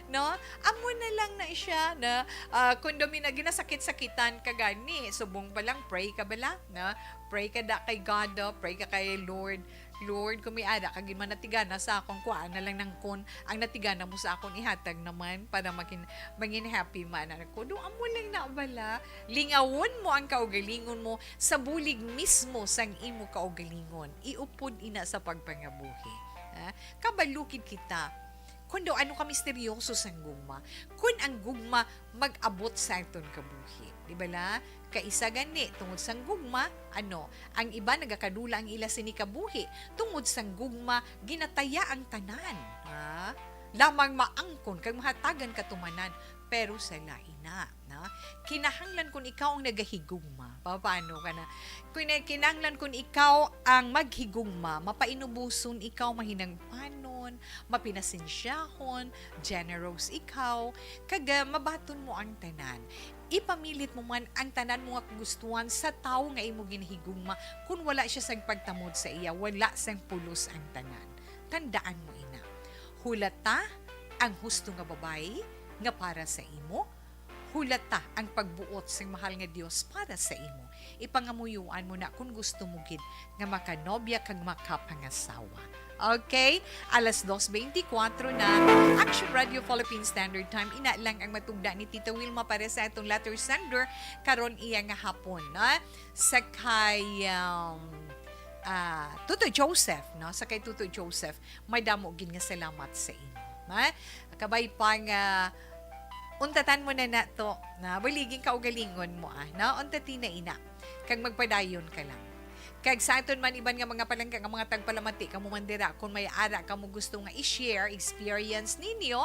no? Amo na lang na siya na, ah, kung daw may na ginasakit-sakitan ka gani, subong pa lang, pray ka bala, no? Pray ka da kay God, oh, pray ka kay Lord. Lord, kung may ara ka gid man natigana sa akon, kuhaan na lang nang kun ang natigana mo sa akon, ihatag naman para magin-, mangin happy man ako. Do amo lang na bala. Lingawon mo ang kaugalingon mo sa bulig mismo sang imo kaugalingon. Iupod ina sa pagpangabuhi. Ha? Kabalo gid kita. Kundo ano ka misteryoso sang gugma. Kun ang gugma mag-abot sa aton kabuhi. Di bala? Kaisa gani, tungod sang gugma, ano, ang iba nagakadula ang ila sini kabuhi. Tungod sang gugma, ginataya ang tanan. Ha? Lamang maangkon kag mahatagan katumanan, pero sa lain na, na. Kinahanglan kun ikaw ang nagahigugma. Pa-, paano ka na? Kun kinahanglan kun ikaw ang maghigugma, mapainubuson ikaw, mahinangpanon, mapinasensyahon, generous ikaw, kag, ah, mabaton mo ang tanan. Ipamilit mo man ang tanan mo nga kagustuhan sa tawo nga imo ginahigugma, kun wala siya sang pagtamod sa iya, wala sang pulos ang tanan. Tandaan mo ina, hulata ang husto nga babayi nga para sa imo, hulata ang pagbuot sang mahal nga Dios para sa imo. Ipangamuyoan mo na kung gusto mo gid nga makanobya kag makapangasawa. Okay? Alas dos beintikwatro na. Action Radio Philippine Standard Time. Ina lang ang matugda ni Tita Wilma para sa atong letter sender karon iya nga hapon, no? Sa kay, um, ah, Tuto Joseph, no? Sa kay Tuto Joseph, may damo gid nga salamat sa imo. Ha? Kabay pa nga untatan mo na nato, na buliging kaugalingon mo, ah, no? Untati na ina. Kag magpadayon ka lang. Kag sa aton man iban nga mga palangga nga mga tagpalamati, kamo man dira, kung may ara kamo gusto nga i-share experience ninyo,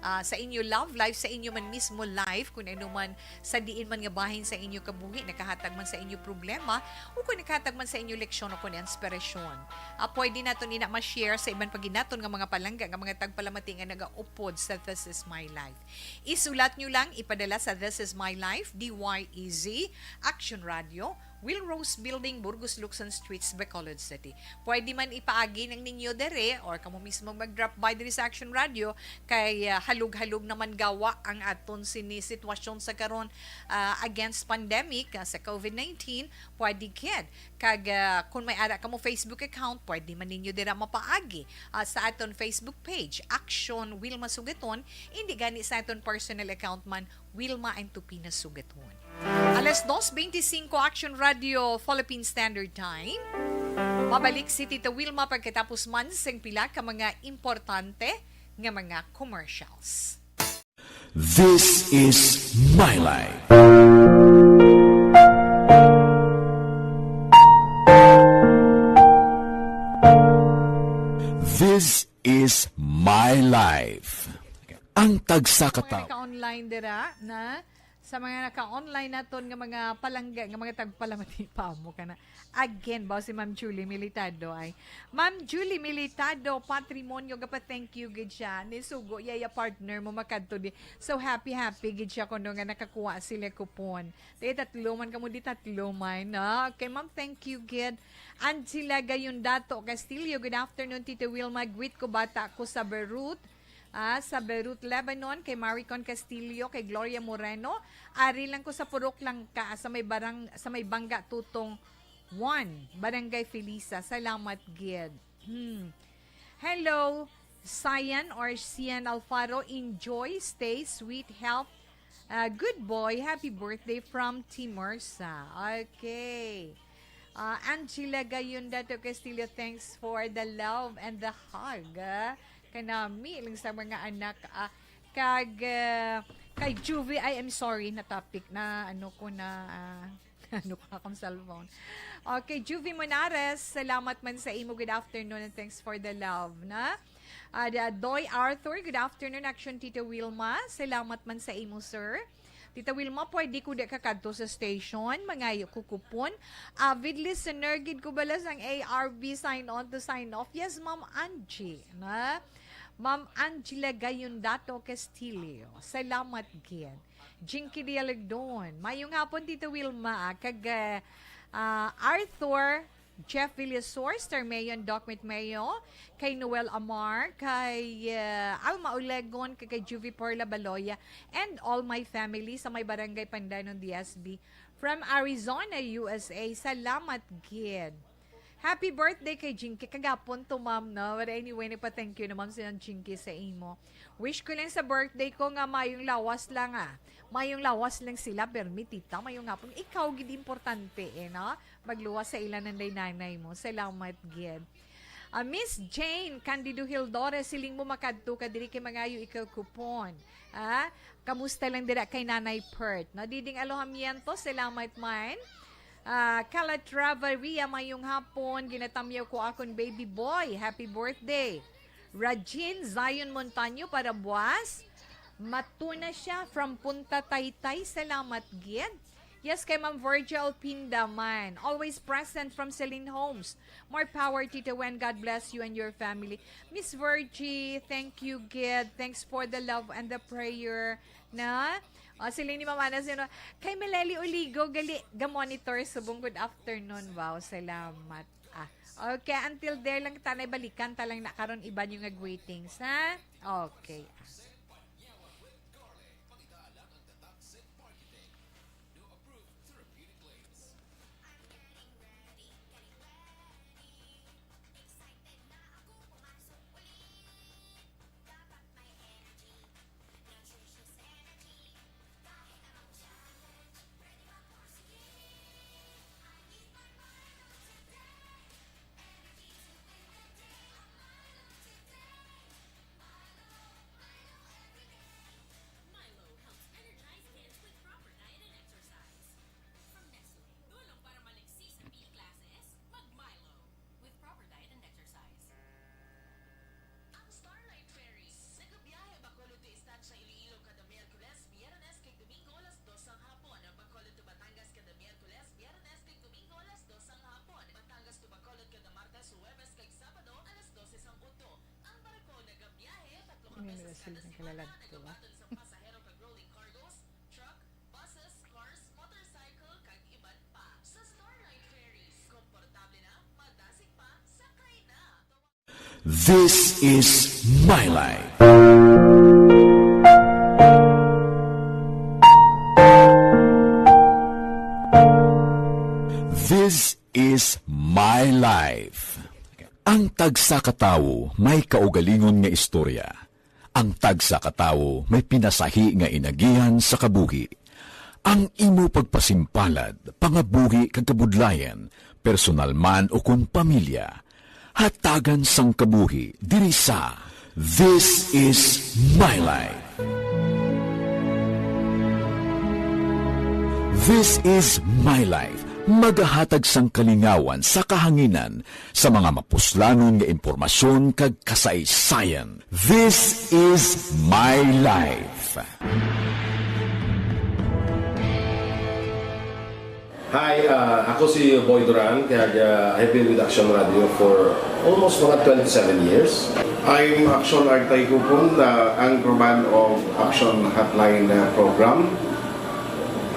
ah, sa inyo love life, sa inyo man mismo life, kung ano man, sa diin man nga bahin sa inyo kabuhi, nakahatag man sa inyo problema, o kung nakahatag man sa inyo leksyon o kung inspirasyon, ah, pwede naton ina ma-share sa iban pa gid naton nga mga palangga nga mga tagpalamati nga nagaupod sa This Is My Life. Isulat nyo lang, ipadala sa This Is My Life, D Y E Z, Action Radio, Will Rose Building, Burgos Luxon Streets, Bacolod City. Pwede man ipaagi nang ninyo dere or kamo mismo mag-drop by diri sa Action Radio kay, ah, halog-halog naman gawa ang aton sini sitwasyon sa karon, ah, against pandemic, ah, sa COVID nineteen. Pwede gid. Kag, ah, kung may ara kamo Facebook account, pwede man ninyo dira mapaagi, ah, sa aton Facebook page, Action Wilma Sugaton, indi gani sa aton personal account man, Wilma Antupina Sugaton. Alas dos beinticinco, Action Radio Philippine Standard Time. Mabalik si Tita Wilma pagkatapos man sing pila ka mga importante nga mga commercials. This is My Life. This is My Life. Ang tagsa ka tawo. Mga naka-online dira na, sa mga naka-online naton nga mga palangga, nga mga tagpalamati pa mo ka na. Again, ba si Ma'am Julie Militado ay. Ma'am Julie Militado, patrimonyo, gapa-thank you gid siya. Ni sugo, iya, iya partner mo makadto di. So happy, happy gid siya kuno nga nakakuha sila kupon. Di tatlo man kamo, di tatlo man, no? Okay, ma'am, thank you gid. Angela Gayondato Castillo, good afternoon, Tito Wilma. Greet ko bata ko sa Beirut. Ah, sa Beirut, Lebanon, kay Maricon Castillo, kay Gloria Moreno. Ari lang ko sa Purok Langka, sa may barang-, sa may Bangga Tutong one, Barangay Felisa. Salamat gid. Hmm. Hello, Cyan or Cian Alfaro. Enjoy, stay sweet, health. Ah, good boy, happy birthday from Timorsa. Okay. Ah, Angela Gayondato Castillo, thanks for the love and the hug. Ah, kanami lang sa mga anak. Ah, kag, ah, kay Juvie, ay, I'm sorry, na topic na, ano ko na, ah, ano ko akong cellphone. Okay, Juvie Monares, salamat man sa imo. Good afternoon and thanks for the love, na? Ah, da-, Doy Arthur, good afternoon, Action Tita Wilma. Salamat man sa imo, sir. Tita Wilma, pwede ko di ka kadto sa station, mangayo ko kupon. Avid listener gid ko bala sang A R B, sign on to sign off. Yes, Ma'am Angie, na? Ma'am Angela Gayundato Castillo. Salamat gid. Jinky Dialagdon. Mayong hapon, Tita Wilma, ah, kag, ah, ah, Arthur Jeff Villasor, Star Mayon, Doc Mitmeo, kay Noel Amar, kay, ah, Alma Olegon, kay, kay Juvie Perla Baloya, and all my family sa may Barangay Pandanon, D S B. From Arizona, U S A, salamat gid. Happy birthday kay Jinky. Kagapon to, ma'am, no? But anyway, nagpa-thank you na, ma'am, si Jinky sa imo. Wish ko lang sa birthday ko nga mayong lawas lang, ah. Mayong lawas lang sila, permi, tita, mayong hapon. Ikaw gid importante, eh, no? Magluwas sa ila nanday nanay mo. Salamat gid. Ah, Miss Jane Candido Hildores, siling mo makadto ka diri kay mangayo ikaw kupon. Ah, kamusta lang dira kay Nanay Pert? No, Diding Alojamiento, salamat man. Ah, Calatrava Ria, mayong hapon. Ginatamyaw ko akon baby boy. Happy birthday. Rajin Zion Montaño, para buwas. Matuna siya from Punta Taytay. Salamat gid. Yes, kay Ma'am Virgil Pindaman. Always present from Celine Homes. More power, Tita Wen. God bless you and your family. Miss Virgie, thank you gid. Thanks for the love and the prayer. Na? O, sila ni Mama na sino. Kay Meleli Oligo, gali, ga-monitor subong. Good afternoon. Wow, salamat. Ah, okay, until there lang, tanay balikan ta lang na karon iban yung nga greetings, ha? Okay. Ang Starlight Ferries nagabiyahe Bacolod to Estancia, Iloilo kada Miyerkules, Biyernes, kag Domingo alas dos sang hapon. Bacolod to Batangas kada Miyerkules, Biyernes, kag Domingo alas dos sang hapon. Batangas to Bacolod kada Martes, Huwebes, kag Sabado alas dose sang udto. Ang barko nagabiyahe tatlo ka beses kada semana, nagabaton sang pasahero kag rolling cargos, truck, buses, cars, motorcycle, kag iban pa. Sa Starlight Ferries, komportable na, madasig pa, sakay na! This is My Life. This is My Life. Ang tagsa ka tawo may kaugalingon nga istorya. Ang tagsa ka tawo may pinasahi nga inagihan sa kabuhi. Ang imo pagpasimpalad, pangabuhi kag kabudlayan, personal man o kon pamilya, hatagan sang kabuhi diri sa This Is My Life. This Is My Life, magahatag sang kalingawan sa kahanginan sa mga mapuslanon nga impormasyon kag kasaysayan. This Is My Life. Hi, ah, ako si Boy Duran, kag, ah, I've been with Action Radio for almost mga twenty-seven years. I'm Action Artay Kupon, the anchorman of Action Hotline, uh, program.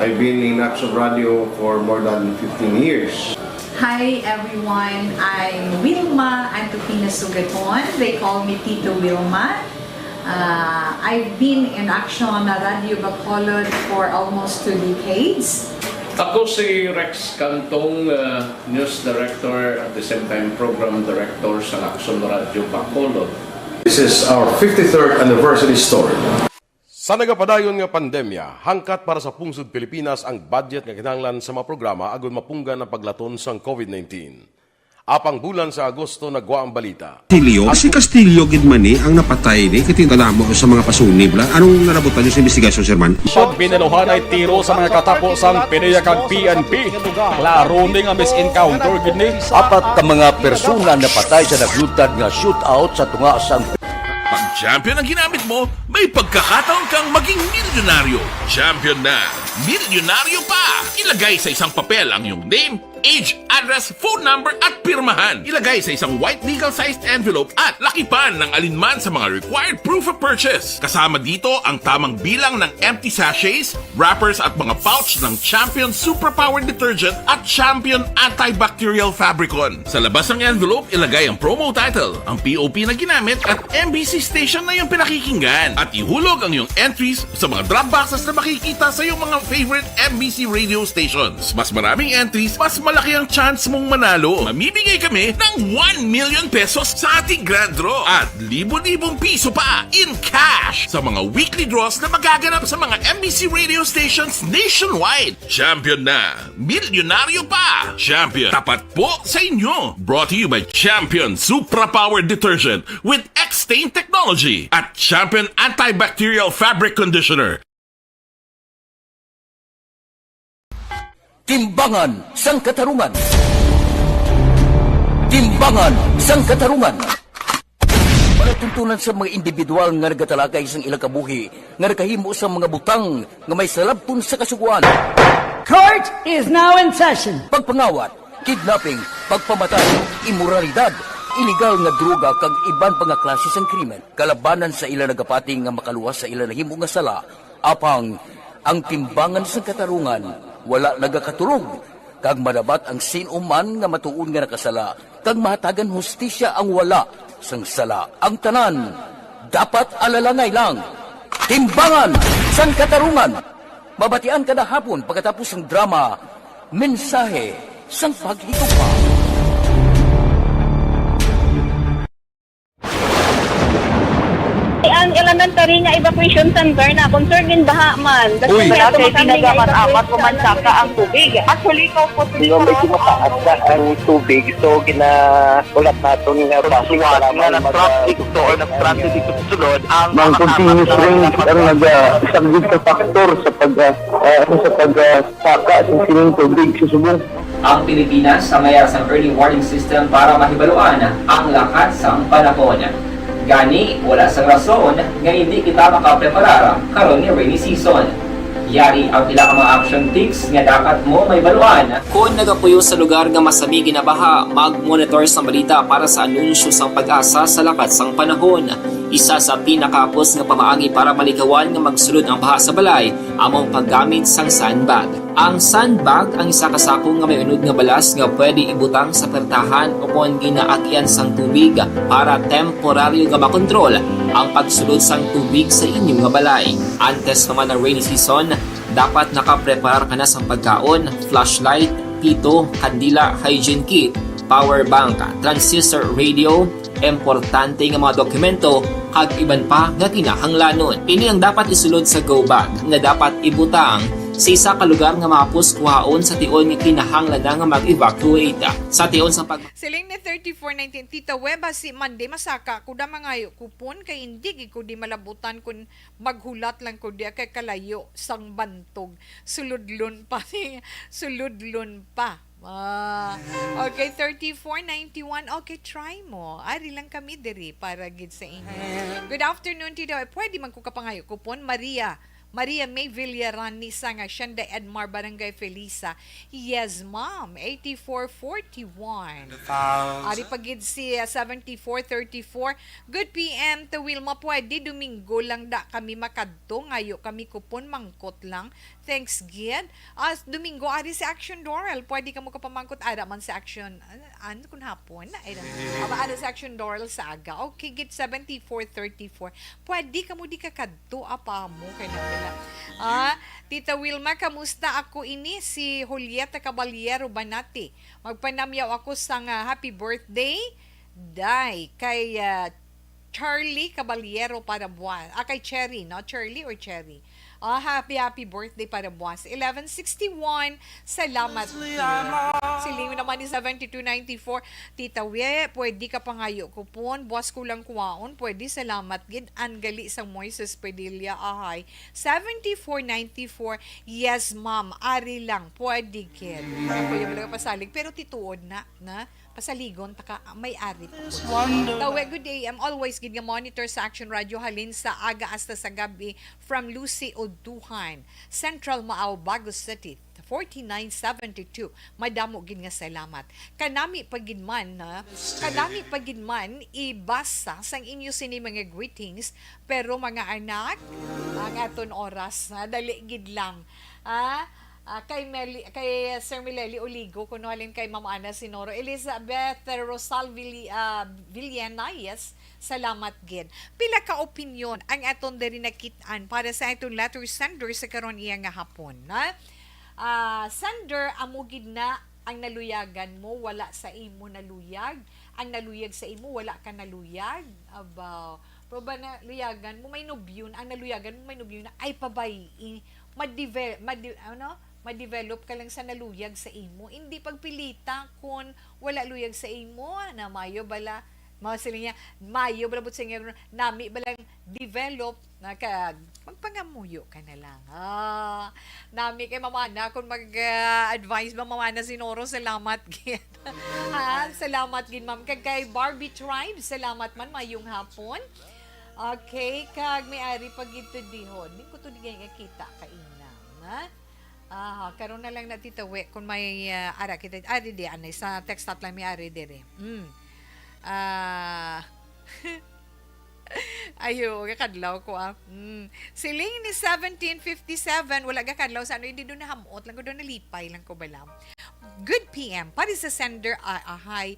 I've been in Action Radio for more than fifteen years. Hi everyone, I'm Wilma Antupina Sugaton. They call me Tito Wilma. Uh, I've been in Action Radio Bacolod for almost two decades. Ako si Rex Cantong, uh, news director, at the same time program director sa Action Radio Bacolod. This is our fifty-third anniversary story. Sa nagapadayon nga pandemya, hangkat para sa pungsod Pilipinas ang budget nga kinahanglan sa mga programa agud mapunggan ang paglaton sang COVID nineteen. Apang bulan sa Agosto nagwa ang balita. Castillo? Si Castillo gid man ni ang napatay ni, kay tinda namo sa mga pasunib la. Anong nalabutan niyo sa investigasyon, Sir Man? Pag binaluhanay tiro sa mga katapo sang PDEA kag P N P. Klaro ni nga mis-encounter gid ni. Apat ka mga persona napatay sa nagluntad nga shootout sa tunga sang Champion ang ginamit mo, may pagkakataon kang maging milyonaryo. Champion na, milyonaryo pa! Ilagay sa isang papel ang iyong name, age, address, phone number, at pirmahan. Ilagay sa isang white legal-sized envelope at lakipan ng alinman sa mga required proof of purchase. Kasama dito ang tamang bilang ng empty sachets, wrappers at mga pouch ng Champion Superpower Detergent at Champion Antibacterial Fabricon. Sa labas ng envelope, ilagay ang promo title, ang P O P na ginamit at M B C station na iyong pinakikinggan. At ihulog ang iyong entries sa mga drop boxes na makikita sa iyong mga favorite M B C radio stations. Mas maraming entries, mas malaki ang chance mong manalo. Mamimigay kami ng one million pesos sa ating grand draw at libo-libong piso pa in cash sa mga weekly draws na magaganap sa mga M B C radio stations nationwide. Champion na! Milyonaryo pa! Champion, tapat po sa inyo! Brought to you by Champion Supra Power Detergent with X-Stain Technology at Champion Antibacterial Fabric Conditioner. Timbangan sang Katarungan. Timbangan sang Katarungan. Palatuntunan sa mga individual nga nagatalakay sang ilang kabuhi nga nakahimo sang mga butang nga may salabton sa kasugoan. Court is now in session. Pagpangawat, kidnapping, pagpamatay, imoralidad, iligal nga droga kag iban pa nga klase sang krimen kalabanan sa ila nagapati nga makaluwas sa ila nahimo nga sala. Apang ang timbangan sang katarungan wala nagakatulog, kag madabat ang sin-o man nga matuod nga nakasala, kag mahatagan hustisya ang wala sang sala. Ang tanan dapat alalangay lang. Timbangan sang Katarungan. Mabatian kada hapon pagkatapos sang drama, Mensahe sang Paghigugma. Ang elementary nga evacuation center na concerned din baha man. Uy. Wala kay tinaga man amat o mansaka ang tubig. Actually, ikaw po, Di ba may tumataas na ang tubig, so ginaulat naton nga basi suwat nga nag-transit to or nag-transit dito sa sulod ang Mang continuous rain ang nag-, ah, isa gid ka factor sa pag, ah, ah, ano, sa pag, ah, saka sa sining tubig sa subong. Ang Pilipinas sa mayar sang early warning system para mahibaluan ang lakat sang panahon. Gani, wala sang rason nga hindi kita makapreparar karon nga rainy season. Yari ang pila ka mga action tips nga dapat mo mahibaluan. Kon nagapuyo sa lugar nga masami ginabaha, mag-monitor sang balita para sa anunsyo sang PAGASA sa lakat sang panahon. Isa sa pinakahapos nga pamaagi para malikawan nga magsulod ang baha sa balay amo ang paggamit sang sandbag. Ang sandbag ang isa ka sako nga may unod nga balas nga pwede ibutang sa pertahan ukon ginaagian sang tubig para temporaryo nga makontrol ang pagsulod sang tubig sa inyo nga balay. Antes pa man ang rainy season, dapat nakapreparar ka na sang pagkaon, flashlight, pito, kandila, hygiene kit, power bank, transistor radio, importante nga mga dokumento, kag iban pa nga kinahanglanon. Ini ang dapat isulod sa go bag nga dapat ibutang sa isa ka lugar nga mahapos kuhaon sa tion nga kinahanglan na nga mag-evacuate. Sa tion sa pag- Siling ni thirty-four nineteen, Tita Web, si Monday masaka ko da mangayo kupon kay hindi gid ko di malabutan kun maghulat lang ko diya kay kalayo sang bantog. Suludlon pa, suludlon pa. Ah, okay, thirty-four ninety-one. Okay, try mo. Ari lang kami diri para gid sa inyo. Good afternoon, Tita. Pwede man ko kapangayo kupon, Maria. Maria May Villarani Sanga, Shenda Edmar, Barangay Felisa. Yes, ma'am. Eighty-four forty-one. Ari pa gid si, ah, seventy-four thirty-four. Good P M to Wilma. Pwede Domingo lang da kami makadto. Ngayo kami kupon mangkot lang. Thanks gid. Ah, Domingo, ari si Action Doral. Pwede ka mo kapamangkot. Ara man si Action. Ano, ano kun hapon? Ay, aba, ano si Action Doral sa aga? Okay, gid seventy-four thirty-four. Pwede ka mo di ka kadto, apa mo kay nila. Ah, Tita Wilma, kamusta? Ako ini si Julieta Caballero Banati. Magpanamyaw ako sang, ah, happy birthday, day, kay, ah, Charlie Caballero para buwan. Ah, kay Cherry, no? Charlie or Cherry? Ah, happy, happy birthday para buwas. Eleven sixty-one, salamat. Siling naman ni seventy-two ninety-four, Tita We, pwede ka pangayo kupon. Buwas ko lang kuwaon, pwede, salamat gid. An gali sang Moises Padilla, ahay. Seventy-four ninety-four, yes, ma'am. Ari lang, pwede gid. Ako yung mga pasalig, pero tituod na, na. Saligon ta ka, may ari ta ko. Tawe, good day. I'm always gid nga monitor sa Action Radio, halin sa aga hasta sa gabi, from Lucy Uduhan, Central Maao, Bago City, forty-nine seventy-two. Madamo gid nga salamat. Kanami pa gid man, ha? Kanami pa gid man ibasa sang inyo sini mga greetings, pero mga anak, ang aton oras, ha? Dali gid lang. Ah, ah, kay Meli, kay Sir Mileli Oligo, kuno halin kay Ma'am Ana Sinoro, Elizabeth Rosal Villi-, ah, Villena, yes, salamat gid. Pila ka opinyon ang aton diri nakit-an para sa aton letter sender sa karon iya nga hapon, na? Ah, sender, amo gid na ang naluyagan mo, wala sa imo naluyag. Ang naluyag sa imo, wala ka naluyag. Aba, pero ba naluyagan mo, may nobyo na, ang naluyagan mo, may nobyo na, ay pabay-i. Madeve-, made-, ano? Madevelop ka lang sa naluyag sa imo. Hindi pagpilita kun wala luyag sa imo, na mayo bala, mao sila niya, mayo bala but sa inyo, nami balang develop, na ka, magpangamuyo ka na lang. Ah, nami kay Mama Ana, kung mag, ah, advise ba, Mama Ana Sinoro, salamat gid. Ha, salamat gid, ma'am. Kag kay Barbie Tribe, salamat man, mayong hapon. Okay, kag may ari pa gid to dihon. Di ko to di nga kita kaina, ha? Aha, karon na lang na, Tita We, kung may, ah, ara kita, ah, di, di, anay, sa text hotline may ari diri. Mm. Ah, ayo, gakadlaw ko, ah. Mm. Siling ni seventeen fifty-seven, wala gakadlaw sa ano, hindi doon nahamot lang ko, doon nalipay lang ko bala. Good P M, para sa sender, ah, ahay,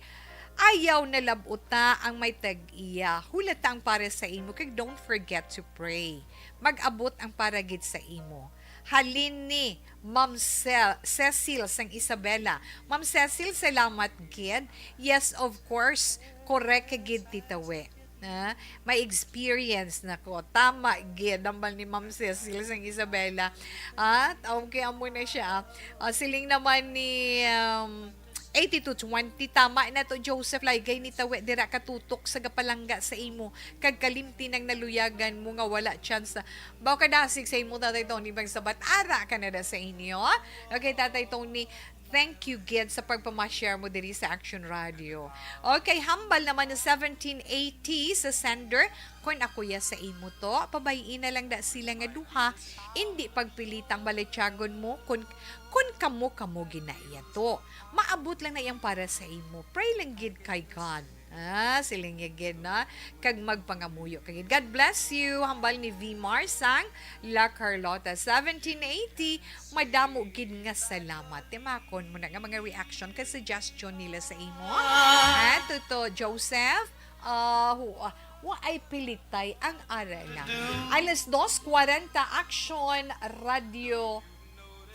ayaw na labuta ang may tag-iya. Hulata ang para sa imo, kag don't forget to pray. Mag-abot ang para gid sa imo. Halin ni Ma'am Cel-, Cecil sang Isabela. Ma'am Cecil, salamat gid. Yes, of course, correct ka gid, Tita We. Ah, may experience na ko. Tama gid, hambal ni Ma'am Cecil sang Isabela. Ah, okay, amo na siya. Ah, siling naman ni, um, eighty-two twenty, tama na to, Joseph, laygay ni Tawe, dira ka tutok sa gapalangga sa imo, kag kalimti nang naluyagan mo nga wala chance. Baw ka dasig sa imo, Tatay Tony, bang sabat ara ka na da sa inyo. Okay, Tatay Tony, thank you gid sa pagpama-share mo diri sa Action Radio. Okay, hambal naman ng seventeen eighty sa sender, "Kon ako ya sa imo to, pabay-i na lang da sila nga duha, indi pagpilitang balatyagon mo, kon, kon kamo, kamo ginaiya to. Maabot lang na iyang para sa imo. Pray lang gid kay God." Ah, siling niya gid na, kag magpangamuyo ka gid. God bless you, hambal ni V Mar sang La Carlota, seventeen eighty. Madamo gid nga salamat. Timakon mo na nga mga reaction kag suggestion nila sa imo. Ah, tuto, Joseph, ah, hu-, ah, wa ay pilitay ang arena. Alas dos kwarenta, Action Radio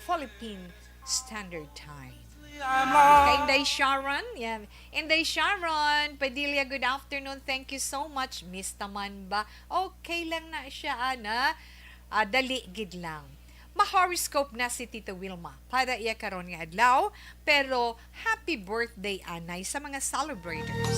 Philippine Standard Time. Kay Inday Sharon, yan. Inday Sharon Padilla, good afternoon. Thank you so much. Miss taman ba? Okay lang na siya, ana. Ah, dali gid lang. Ma-horoscope na si Tita Wilma para iya karon nga adlaw, pero happy birthday anay sa mga celebrators.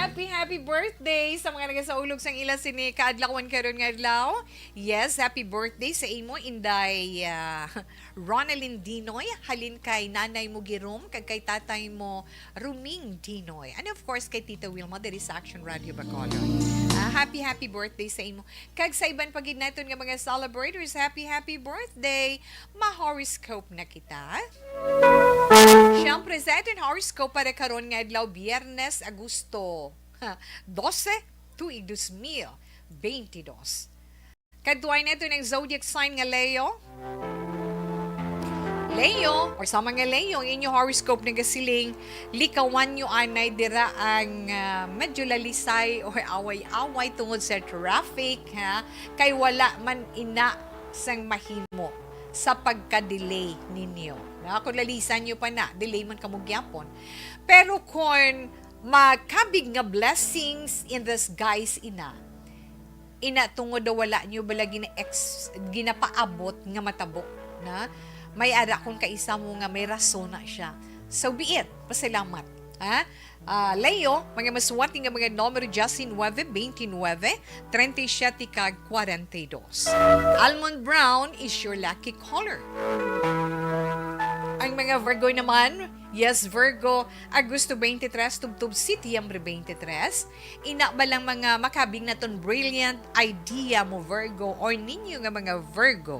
Happy, happy birthday sa mga nagasaulog sang ila sini kaadlawan karon nga adlaw. Yes, happy birthday sa imo, Inday, ah, Ronaldin Dinoy, halin kay Nanay mo Girom, kag kay Tatay mo Ruming Dinoy. And of course, kay Tita Wilma diri sa Action Radio Bacolod. Ah, happy, happy birthday sa imo. Kag sa iban pa gid naton nga mga celebrators, happy, happy birthday. Ma-horoscope na kita. Siyempre, sa aton horoscope para karon nga adlaw, Biyernes, Agosto, ha, dose, tuig dos mil beintidos. Kadtuan naton ang zodiac sign nga Leo. Leo, or sa mga Leo, ang inyo horoscope nagasiling, likawan nyo anay dira ang, ah, medyo lalisay or away-away tungod sa traffic, ha? Kay wala man ina sang mahimo sa pagka-delay ninyo. Na, kung lalisan nyo pa na, delay man kamo gyapon. Pero kung makabig nga blessings in disguise ina, ina tungod daw wala nyo bala gina-ex-, ginapaabot nga matabo, na may ara kung kaisa mo nga may rason na siya. So be it. Pasalamat. Ha? Ah, Leo, mga maswerte nga mga numero, diyasinuwebe, beintinuwebe, treinta y siete, kag kwarenta y dos. Almond brown is your lucky color. Ang mga Virgo naman, yes, Virgo, Agosto twenty-three, tubtob Setyembre twenty-three. Ina ba lang mga makabig naton brilliant idea mo, Virgo, or ninyo nga mga Virgo?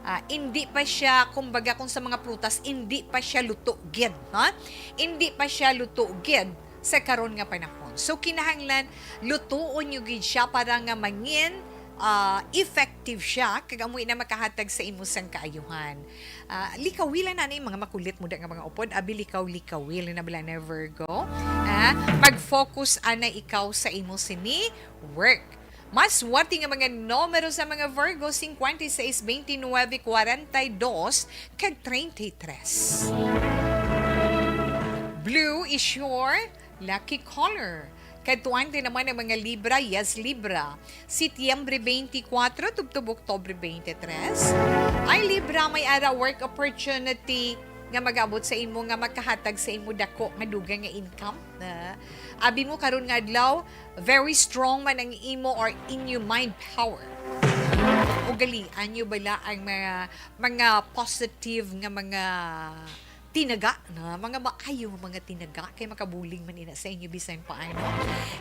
Ah, indi pa siya, kumbaga, kung sa mga prutas, indi pa siya luto gid, ha? Indi pa siya luto gid sa karon nga panahon. So, kinahanglan lutuon nyo gid siya para nga mangin, ah, effective siya, kag amo na makahatag sa imo sang kaayuhan. Ah, likawi lang na ni mga makulit mo da nga mga upod, abi, likaw-likawi lang na bala na, Virgo. Ah, mag-focus ana ikaw sa imo sini work. Maswerte nga mga numero sa mga Virgo, cincuenta y seis, veintinueve, cuarenta y dos, kag treinta y tres. Blue is your lucky color. Kadtuan din naman ang mga Libra, yes, Libra. Setyembre twenty-four, tubtob Oktobre twenty-three. Ay, Libra, may ara work opportunity nga mag-abot sa imo, nga makahatag sa imo dako nga dugang nga income. Na, abi mo karon nga adlaw, very strong man ang imo or inyo mind power. Ugalian nyo bala ang mga, mga positive nga mga tinaga, na mga maayo nga mga tinaga, kay makabulig man ina sa inyo bisan paano.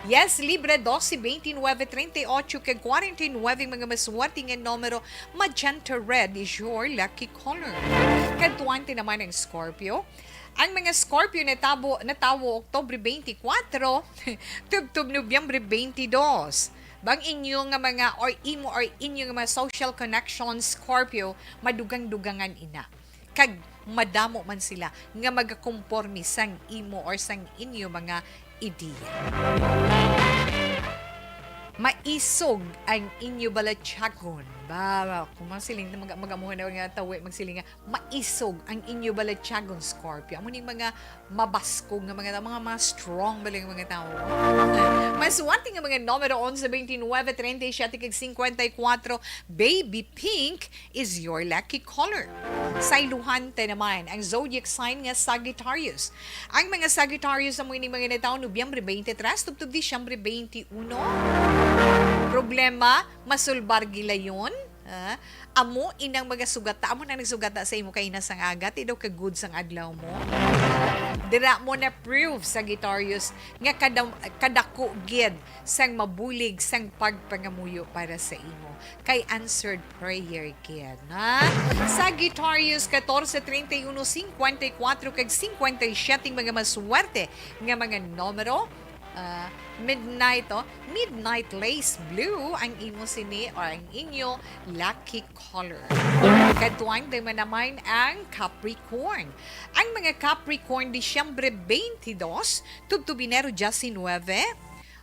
Yes, Libra, doce, veintinueve, treinta y ocho, kag kwarenta y nuebe, mga maswerte nga numero. Magenta red is your lucky color. Kadtuan din naman ang Scorpio. Ang mga Scorpio natabo, natawo Oktobre twenty-four, tubtob Nobyembre twenty-two. Bang inyo nga mga, or imo or inyo nga mga social connections, Scorpio, madugang-dugangan ina. Kag madamo man sila nga magakomporme sang imo or sang inyo mga ideya. Maisog ang inyo balatyagon. Ba, kung mga siling na mag-, mag-amuhan na nga tawi, magsiling nga, maisog ang inyo balatyagon, Scorpio. Amo ning mga mabaskog nga mga, mga, mga strong bala nga mga tawo. Maswerte nga mga numero, onse, veintinuebe, treinta y siete, kag cincuenta y cuatro. Baby pink is your lucky color. Sa iluhante naman, ang zodiac sign nga Sagittarius. Ang mga Sagittarius amo ini mga natawo Nobyembre twenty-three tubtob Disyembre twenty-uno. Problema, masulbar gilayon. Ah, amo inang mga sugata, amo nang nagsugata sa imo kaina sang aga, ti daw ka good sang adlaw mo. Dira mo na prove, Sagittarius, nga kada-, kadako gid sang mabulig sang pagpangamuyo para sa imo. Kay answered prayer gid, ha? Sagittarius, catorce, treinta y uno, cincuenta y cuatro, kag cincuenta y siete mga maswerte nga mga numero. Ah, midnight, oh. Midnight lace blue ang imo sini or ang inyo lucky color. Kadtuan din man naman ang Capricorn. Ang mga Capricorn, Disyembre twenty-two, tubtob Enero diecinueve.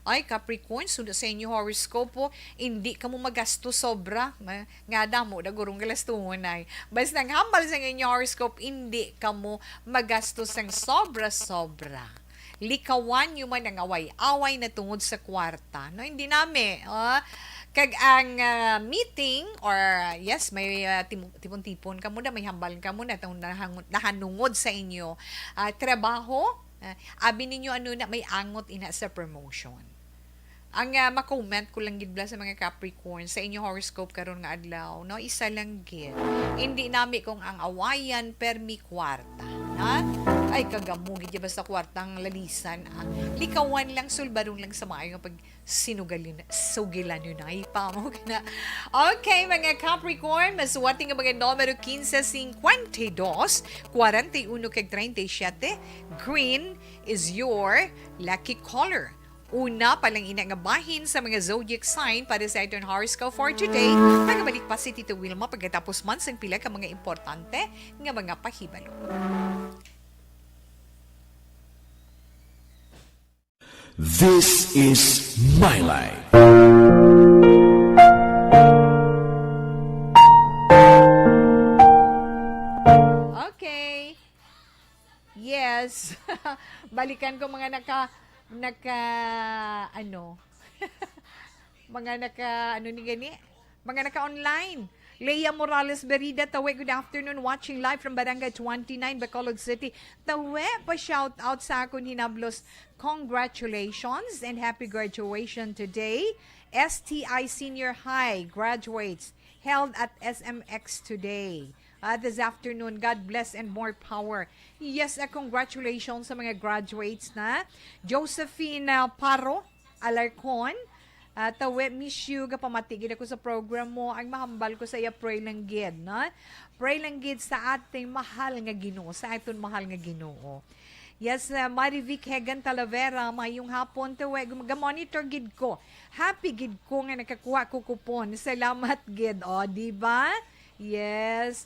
Ay, Capricorn, suno sa inyo horoscope, oh, hindi kamo magasto sobra. Ma-, nga damo na gurong galastuhon ay. Basta ang hambal sa inyo horoscope, hindi kamo magasto sang sobra-sobra. Likawan nyo man ang away-away na tungod sa kwarta. No, hindi nami. Oh. Kag ang, ah, meeting, or, ah, yes, may, ah, tim-, tipon-tipon kamo na, may hambal kamo na, tungod nahang-, nahanungod sa inyo, ah, trabaho, ah, abi ninyo ano na, may angot ina sa promotion. Ang, ah, ma-comment ko lang gid bala sa mga Capricorn, sa inyo horoscope karon nga adlaw, no? Isa lang gid. Hindi nami kung ang awayan, permi kwarta, ha? Ay, kagamo gid ya basta kwarta ang lalisan, ah. Likawan lang, sulbaron lang sa maayo nga pag sinugalin, sugilan yun ay pa mo ka na. Okay, mga Capricorn, maswerte nga mga numero quince, cincuenta y dos, cuarenta y uno, kag treinta y siete. Green is your lucky color. Una pa lang ina nga bahin sa mga zodiac sign para sa aton horoscope for today. Nagabalik pa si Tito Wilma pagkatapos man sang pila ka mga importante nga mga pahibalo. This is My Life. Okay. Yes. Balikan ko mga naka, naka, ano, mga naka, ano ni gani? Mga naka-online. Leia Morales Berida, Tawe, good afternoon. Watching live from Barangay twenty-nine, Bacolod City. Tawe, pa-shout out sa akon hinablos. Congratulations and happy graduation today. S T I Senior High graduates held at S M X today. Ah, this afternoon, God bless and more power. Yes, ah, congratulations sa mga graduates na. Josephine, ah, Paro Alarcon, ah, Tawe, miss you. Gapamati gid ako sa program mo. Ang mahambal ko sa iya, pray lang gid, no? Pray lang gid sa ating mahal nga Ginoo, sa aton mahal nga Ginoo. Yes, ah, Marivic Hegan Talavera, mayong hapon, Tawe. Gum-, ga-monitor gid ko. Happy gid ko nga nakakuha ko kupon. Salamat gid, o, di ba? Yes.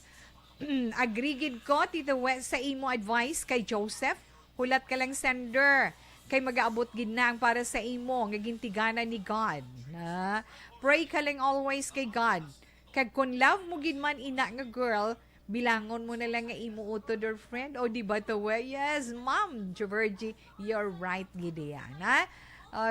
Agree gid ko, Tita Wes, sa imo advice kay Joseph. Hulat ka lang, sender, kay magaabot gid na ang para sa imo nga gintiganan ni God. Na, pray ka lang always kay God. Kag kung love mo gid man ina nga girl, bilangon mo na lang nga imo utod or friend. O, di ba, Tawe? Yes, Ma'am Jovergie, you're right gid yan, ha?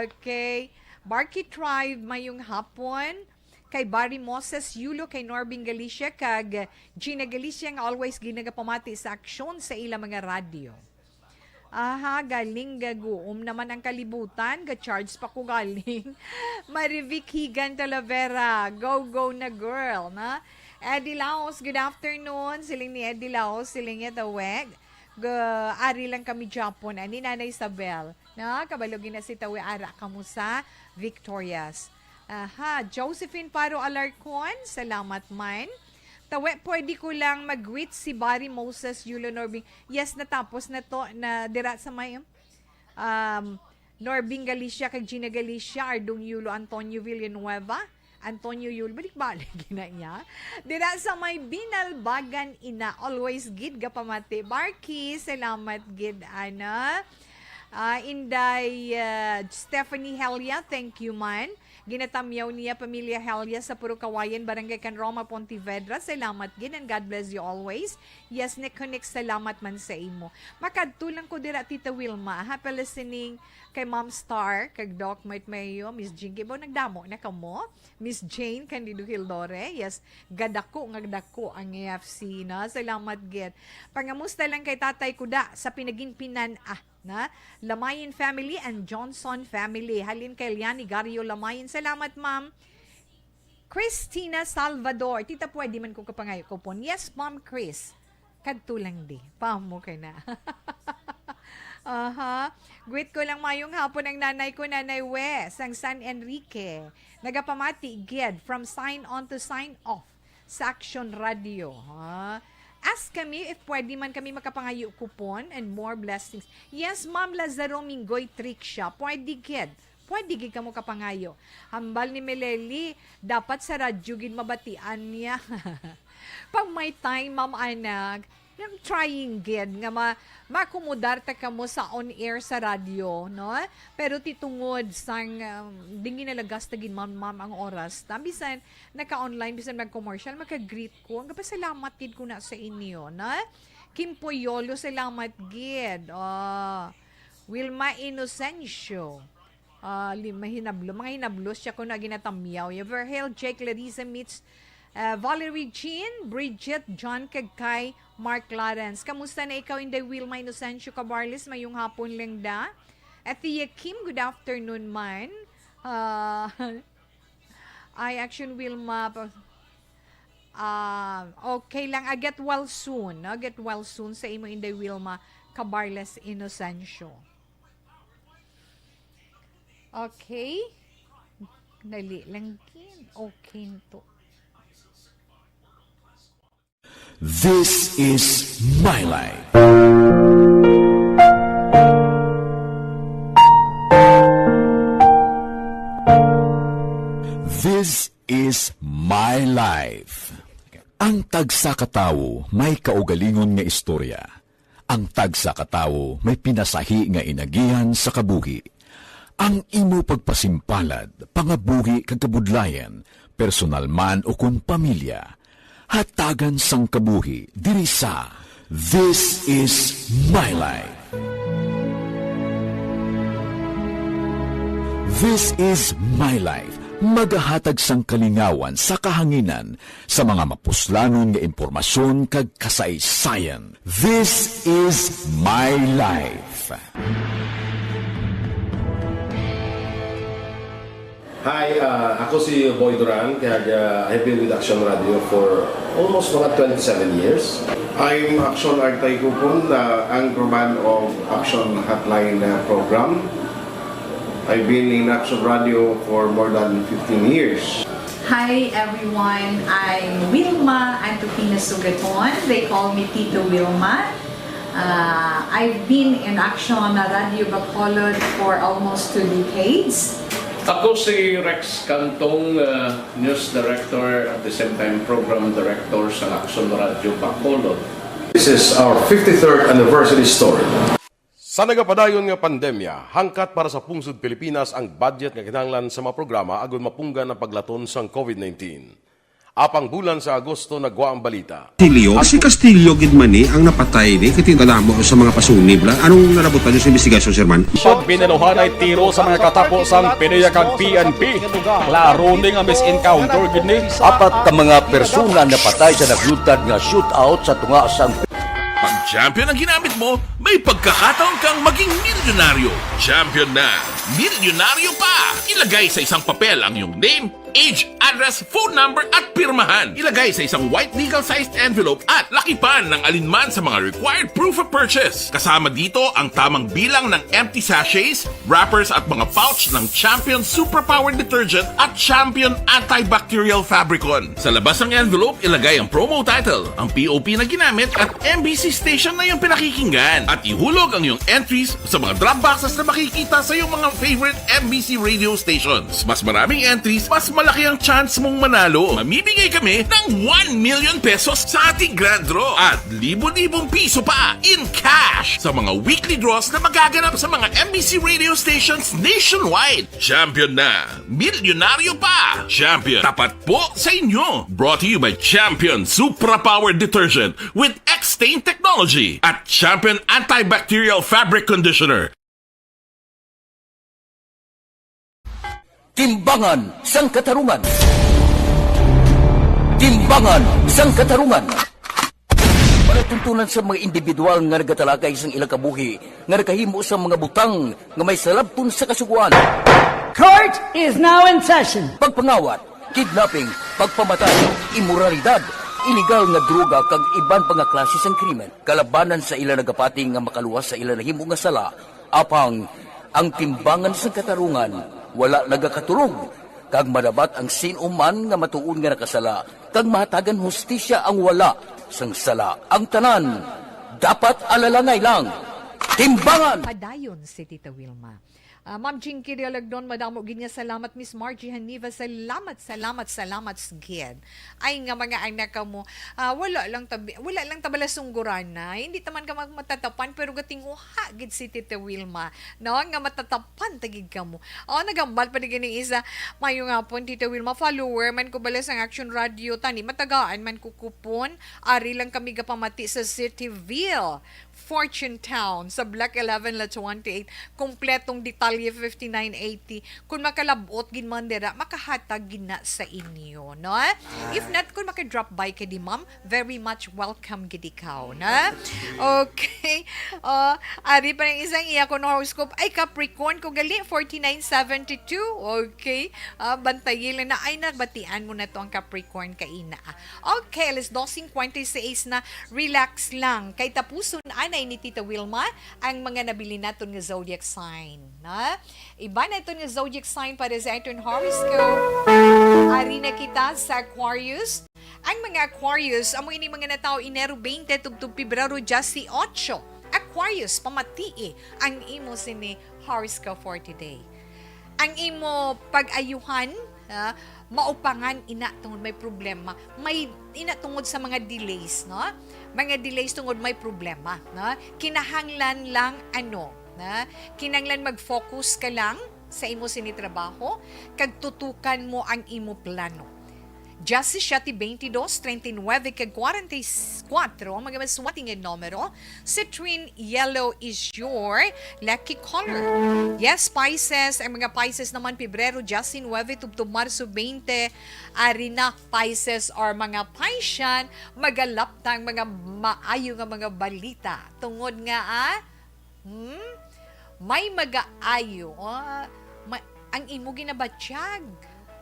Okay. Barky Tribe, mayong hapon. Kay Barry Moses Yulo, kay Norbin Galicia, kag Gina Galicia nga always ginagapamati sa aksyon sa ila mga radyo. Aha, galing, gaguom naman ang kalibutan, ga-charge pa ko galing. Marivic Higan Talavera, go, go na, girl, na? Eddie Laos, good afternoon. Siling ni Eddie Laos, siling niya, Tawe, ga-, ari lang kami Japon, ani, Nanay Isabel. Na, kabalo gid na si Tawe, ara kamo sa Victorias. Aha, Josephine Paro Alarcon, salamat man. Tawe, pwede ko lang mag-greet si Barry Moses Yulo Norbing. Yes, natapos na to, na dira sa may, um, Norbing Galicia kag Gina Galicia, Ardong Yulo, Antonio Villanueva, Antonio Yulo, balik-balik na niya. Dira sa may Binalbagan, ina, always gid gapamati. Barky, salamat gid, ana. Ah, Inday, ah, Stephanie Helia, thank you man. Ginatamyaw niya pamilya Helia sa Purok Kawayan, Barangay Can Roma, Pontevedra. Salamat gid and God bless you always. Yes, ni Connect, salamat man sa imo. Makadto lang ko dira, Tita Wilma. Happy listening kay Ma'am Star, kag Doc Mike Mayo, Miss Jinky. Ba, nagdamo na kamo? Miss Jane Candido Hildore. Yes, gadako nga dako ang A F C, no? Salamat gid. Pangamusta lang kay Tatay Kuda sa Pinaginpinan, ah, na Lamayan family and Johnson family. Halin kay Liani Gario Lamayan. Salamat, ma'am. Christina Salvador. Tita, pwede man ko kapangayo kupon? Yes, Ma'am Chris. Kadto lang di. Pamo kay na. Aha. Greet ko lang mayong hapon ang nanay ko, Nanay We, sang San Enrique. Nagapamati gid from sign on to sign off sa Action Radio, ha? Ask kami if pwede man kami makapangayo kupon and more blessings. Yes, Ma'am Lazaro Minggoy Tricia, pwede gid. Pwede gid kamo kapangayo. Hambal ni Meleli, dapat sa radyo gid mabatian niya. Pag may time, Ma'am Anag, I'm trying gid nga ma-, makumudar ta kamo sa on air sa radyo, no? Pero ti tungod sang, um, di ginalagasta gid, Ma'am, Ma'am, ang oras ta. Bisan naka-online, bisan mag-commercial, maka-greet ko. Ang gapasalamat gid ko na sa inyo, na? Kim Poyolo, salamat gid. Ah, Wilma Inocencio. Ah, li-, mahinablo, mga hinablo siya kuno ginatamyaw. Ya, Verhel, Jake, Larissa, Mitch, ah, Valerie Jean, Bridget, John, kag kay Mark Lawrence. Kamusta na ikaw, Inday Wilma Inocencio Cabarles? Mayong hapon, Lengda. At Tia Kim, good afternoon man. Ah, Ay, Action Wilma, pa-, ah, okay lang. Ah, get well soon, no? Get well soon sa imo, Inday Wilma Cabarles Inocencio. Okay. Dali lang, kin. Okay to. This is My Life. This is My Life. Ang tagsa ka tawo may kaugalingon nga istorya. Ang tagsa ka tawo may pinasahi nga inagihan sa kabuhi. Ang imo pagpasimpalad, pangabuhi kag kabudlayan, personal man o kon pamilya, hatagan sang kabuhi diri sa This is My Life. This is My Life, Magahatag sang kalingawan sa kahanginan sa mga mapuslanon nga impormasyon kag kasaysayan. This is My Life. Hi, ah, ako si Boy Duran, kag, ah, I've been with Action Radio for almost mga twenty-seven years. I'm Action Artay Kupon, the anchorman of Action Hotline, uh, program. I've been in Action Radio for more than fifteen years. Hi everyone, I'm Wilma Antupina Sugaton. They call me Tito Wilma. Uh, I've been in Action Radio Bacolod for almost two decades. Ako si Rex Cantong, uh, news director, at the same time program director sa Action Radio Bacolod. This is our fifty-third anniversary story. Sa nagapadayon nga pandemya, hangkat para sa pungsod Pilipinas ang budget nga kinahanglan sa mga programa agud mapunggan ang paglaton sang covid nineteen. Apang bulan sa Agosto nagwa ang balita. Castillo? Ang Si Castillo gid man ni ang napatay ni, kay kadamo sa mga pasunib la. Anong nalabot pa sa investigasyon, Sir Man? Pag binaluhanay tiro sa mga katapo sang PDEA kag P N P, klaro ni nga mis-encounter gid ni. Apat ka mga persona napatay sa nagluntad nga shootout sa tunga sang Pag champion ang ginamit mo, may pagkakataon kang maging milyonaryo. Champion na, milyonaryo pa! Ilagay sa isang papel ang iyong name, age, address, phone number, at pirmahan. Ilagay sa isang white legal-sized envelope at lakipan ng alinman sa mga required proof of purchase. Kasama dito ang tamang bilang ng empty sachets, wrappers, at mga pouch ng Champion Superpower Detergent at Champion Antibacterial Fabricon. Sa labas ng envelope, ilagay ang promo title, ang P O P na ginamit, at M B C station na iyong pinakikinggan. At ihulog ang iyong entries sa mga drop boxes na makikita sa iyong mga favorite M B C radio stations. Mas maraming entries, mas malaki ang chance mong manalo. Mamimigay kami ng one million pesos sa ating grand draw at libo-libong piso pa in cash sa mga weekly draws na magaganap sa mga M B C radio stations nationwide. Champion na! Milyonaryo pa! Champion, tapat po sa inyo! Brought to you by Champion Supra Power Detergent with X-Stain Technology at Champion Antibacterial Fabric Conditioner. Timbangan sang Katarungan. Timbangan sang Katarungan. Palatuntunan sa mga individual nga nagatalakay sang ilang kabuhi nga nakahimo sang mga butang nga may salabton sa Kasugoan. Court is now in session. Pagpangawat, kidnapping, pagpamatay, imoralidad, iligal nga droga, kag iban pa nga klase sang krimen kalabanan sa ila nagapati nga makaluwas sa ila nahimo nga sala. Apang ang Timbangan sang Katarungan wala nagakatulog, kag madabat ang sin-o man nga matuod nga nakasala, kag mahatagan hustisya ang wala sang sala. Ang tanan dapat alalangay lang. Timbangan! Padayon si Tita Wilma. Ah, Ma'am Jinky Realagdon, madamo gid nga salamat. Miss Margie Haniva, salamat, salamat, salamat gid. Ay nga mga anak kamo, ah, wala lang tabi, wala lang ta bala sungguran na. Hindi ta man kamo matatapan, pero gatinguha gid si Tita Wilma, no, nga matatapan ta gid kamo. Oh, naghambal pa ni gini isa. Maayong hapon, Tita Wilma, follower man ko bala sang Action Radio, tani matagaan man ko kupon. Ari lang kami gapamati sa Cityville, Fortune Town, sa Block eleven, Lot twenty-eight. Kompletong detalye, fifty-nine eighty. Kung makalabot gid man dira, makahatag gid na sa inyo, no? If not, kung maka-drop by ka di, ma'am, very much welcome gid ikaw, na? Okay. Oh, ari pa ng isang iya ko no horoscope. Ay, Capricorn ko gali, forty-nine seventy-two. Okay. Ah, bantayi lang na. Ay, nabatian mo na to ang Capricorn kaina. Okay, alas dos cincuenta y seis na. Relax lang. Kay tapuson anay ni Tita Wilma ang mga nabilin naton nga zodiac sign, na? Iban naton nga zodiac sign para sa aton horoscope. Ari na kita sa Aquarius. Ang mga Aquarius, amo ini mga natawo Enero twenty tubtob Pebrero dieciocho. Aquarius, pamatii ang imo sini horoscope for today. Ang imo pag-ayuhan, ah, maupangan ina tungod may problema. May ina tungod sa mga delays, no? Mga delays tungod may problema, no? Kinahanglan lang, ano, na kinahanglan mag-focus ka lang sa imo sini trabaho, kag tutukan mo ang imo plano. Diecisiete, veintidós, treinta y nueve, kag cuarenta y cuatro, mga maswati nga numero. Citrine yellow is your lucky color. Yes, Pisces. Ang mga Pisces naman, Pebrero diecinuebe tubtob Marso veinte. Ari na, Pisces or mga Piscean, magalaptang mga maayo nga mga balita. Tungod nga, ah, Hmm? May magaayo, ah, ma-, ang imo ginabatyag,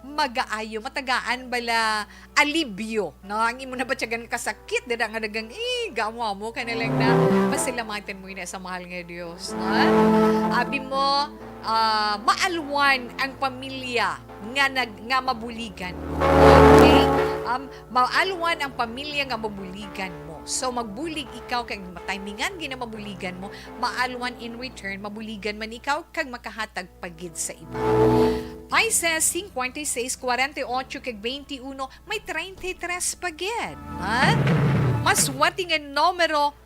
magaayo, matagaan bala alibyo, no? Ang imo nabatyagan nga kasakit, dira nga dagang, eh, gamo-amo ka na lang na. Pasalamatan mo ina sa mahal nga Dios, no? Abi mo, ah, maalwan ang pamilya nga nag-, nga mabuligan mo. Okay? Um, maalwan ang pamilya nga mabuligan mo. So, magbulig ikaw kay matimingan gid na mabuligan mo, maalwan in return, mabuligan man ikaw kag makahatag pa gid sa iba. Pisces, cincuenta y seis, cuarenta y ocho, kag veintiuno, may treinta y tres pa gid. Ha? Maswerte nga numero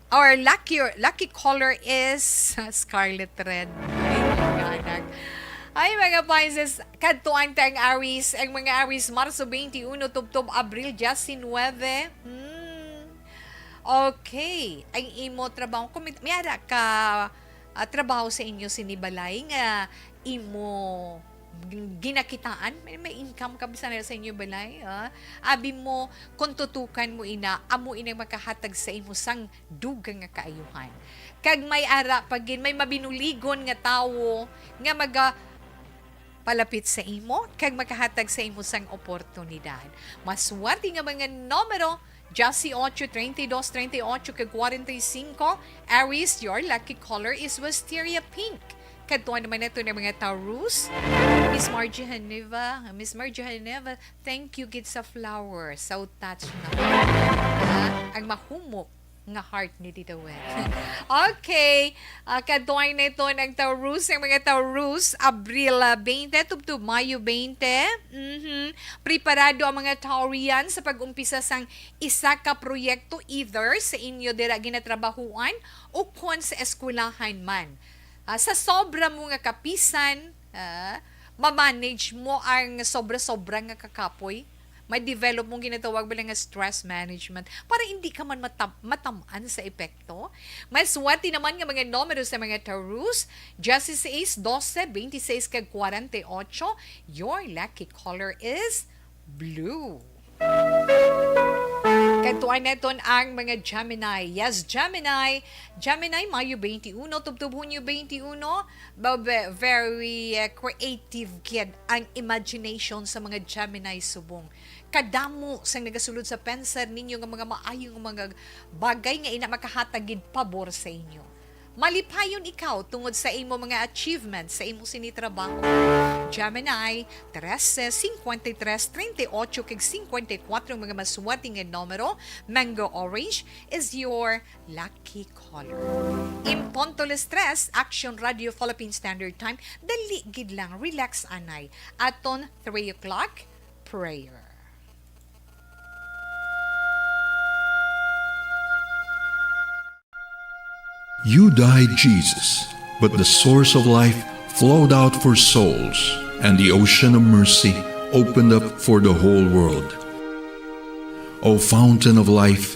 or lucky, lucky color is scarlet red. Ay, mga anak. Ay, mga Pisces, kadtuan ta ang Aries. Ang mga Aries, Marso twenty-one, tubtob Abril diecinuebe. Hmm. Okay. Ang imo trabaho, kung may, may ara ka, ah, trabaho sa inyo sini balay nga imo gin-, ginakitaan, may, may income ka bisan na sa inyo balay, ah. Abi mo, kung tutukan mo ina, amo ina makahatag sa imo sang dugang nga kaayuhan. Kag may ara pa gid, may mabinuligon nga tawo nga maga-, palapit sa imo kag makahatag sa imo sang oportunidad. Maswerte nga mga numero, dieciocho, treinta y dos, treinta y ocho, kag cuarenta y cinco. Aries, your lucky color is wisteria pink. Kadtuan naman nato ng mga Taurus. Miss Margie Geneva, Miss Margie Geneva, thank you gid sa flower. So touch na. Ah, ang mahumok nga heart ni Tita Wen. Okay. Ah, kadtuan nato ng Taurus, ang mga Taurus, Abril, ah, twenty, tubtob Mayo twenty. Mhm. Preparado ang mga Taurian sa pag-umpisa sang isa ka proyekto, either sa inyo dira ginatrabahuan o kon sa eskwelahan man. Ah, sa sobra mo nga kapisan, ah, ma-manage mo ang sobra-sobra nga kakapoy. May develop mong ginatawag ba nga stress management para hindi ka man matam-, matam-an sa epekto. May swerte naman nga mga numero sa mga Taurus, dieciséis, doce, veintiséis, kag cuarenta y ocho. Your lucky color is blue. Kadtuan naton ang mga Gemini. Yes, Gemini. Gemini, Mayo twenty-one, tubtob Hunyo twenty-one. Ba-, ve-, very, uh, creative gid ang imagination sa mga Gemini subong. Kadamo sang nagasulod sa pensar ninyo nga mga maayo nga mga bagay nga ina makahatag gid pabor sa inyo. Malipayon ikaw tungod sa imo mga achievements sa imo sini trabaho. Gemini, trese, cincuenta y tres, treinta y ocho, kag cincuenta y cuatro ang mga maswerte nga numero. Mango orange is your lucky color. In punto las tres, Action Radio Philippine Standard Time, dali gid lang, relax anay. Aton three o'clock prayer. You died, Jesus, but the source of life flowed out for souls, and the ocean of mercy opened up for the whole world. O fountain of life,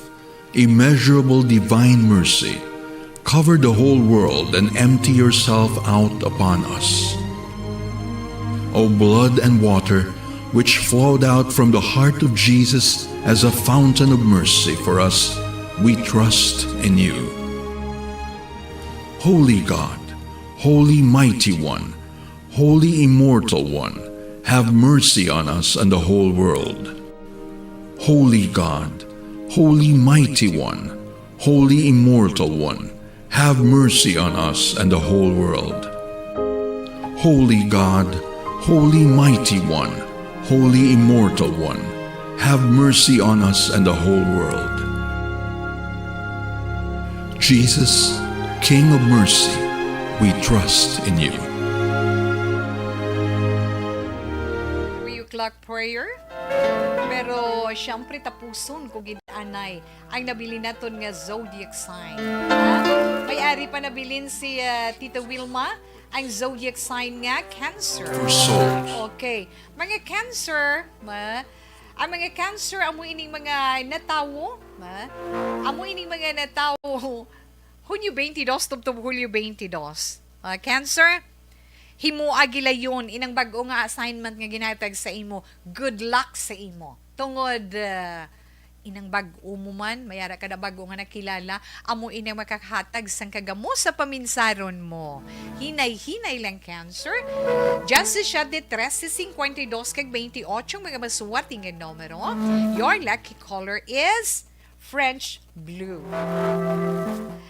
immeasurable divine mercy, cover the whole world and empty yourself out upon us. O blood and water, which flowed out from the heart of Jesus as a fountain of mercy for us, we trust in you. Holy God, Holy Mighty One, Holy Immortal One, have mercy on us and the whole world. Holy God, Holy Mighty One, Holy Immortal One, have mercy on us and the whole world. Holy God, Holy Mighty One, Holy Immortal One, have mercy on us and the whole world. Jesus, King of mercy, we trust in you. Three o'clock prayer. Pero, siyempre, tapuson ko gid anay ang nabilin naton nga zodiac sign. Ha? May ari pa nabilin si, ah, Tita Wilma, ang zodiac sign nga Cancer. For souls. Okay. Mga Cancer, ma-, Ang mga Cancer, amo ining mga natawo, ha? Amo ining mga natawo, Hunyo twenty-two tubtob Hulyo twenty-two. Ah, Cancer, himoa gilayon inang bag-o nga assignment nga ginhatag sa imo. Good luck sa imo. Tungod, ah, inang bag-o mo man, may ara ka na bag-o nga nakilala, amo inang makakahatag sang kagamo sa paminsaron mo. Hinay-hinay lang, Cancer. Dyan sa siya de trese, cincuenta y dos kag veintiocho, ang mga maswerte nga numero. Your lucky color is French blue.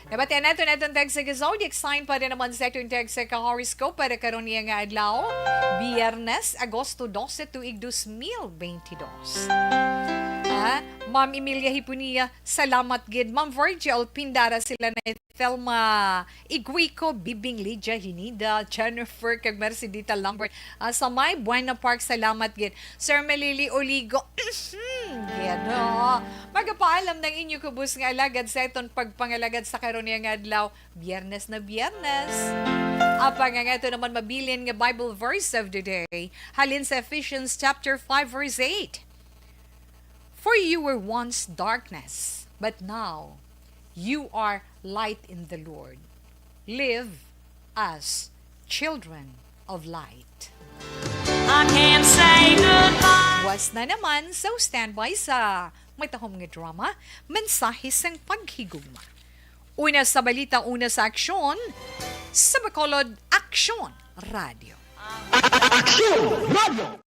Nabatian nato naton text sa zodiac sign para naman sa atong text sa ka-horoscope para karon niya nga adlaw, Biyernes, Agosto dose, tuig dos mil bentidós. Ah, Ma'am Emilia Hipunia, salamat gid. Ma'am Virgil Pindara, sila na Thelma Iguico, Bibing Lydia Hinida, Jennifer kag Mercedita Lambert. Ah, sa may Buena Park, salamat gid. Sir Melili Oligo, gid, oh. Magapaalam ng inyo kubos nga alagad sa iton pagpangalagad sa karon nga adlaw. Biyernes na Biyernes. Apang nga ito naman mabilin nga Bible verse of the day. Halin sa Ephesians chapter five, verse eight. For you were once darkness, but now you are light in the Lord. Live as children of light. I can't say goodbye. Was na naman, so standby sa matahom nga drama, Mensahe sang Paghigugma. Una sa balita, una sa aksyon, sa Bacolod Aksyon Radio. Aksyon Radio!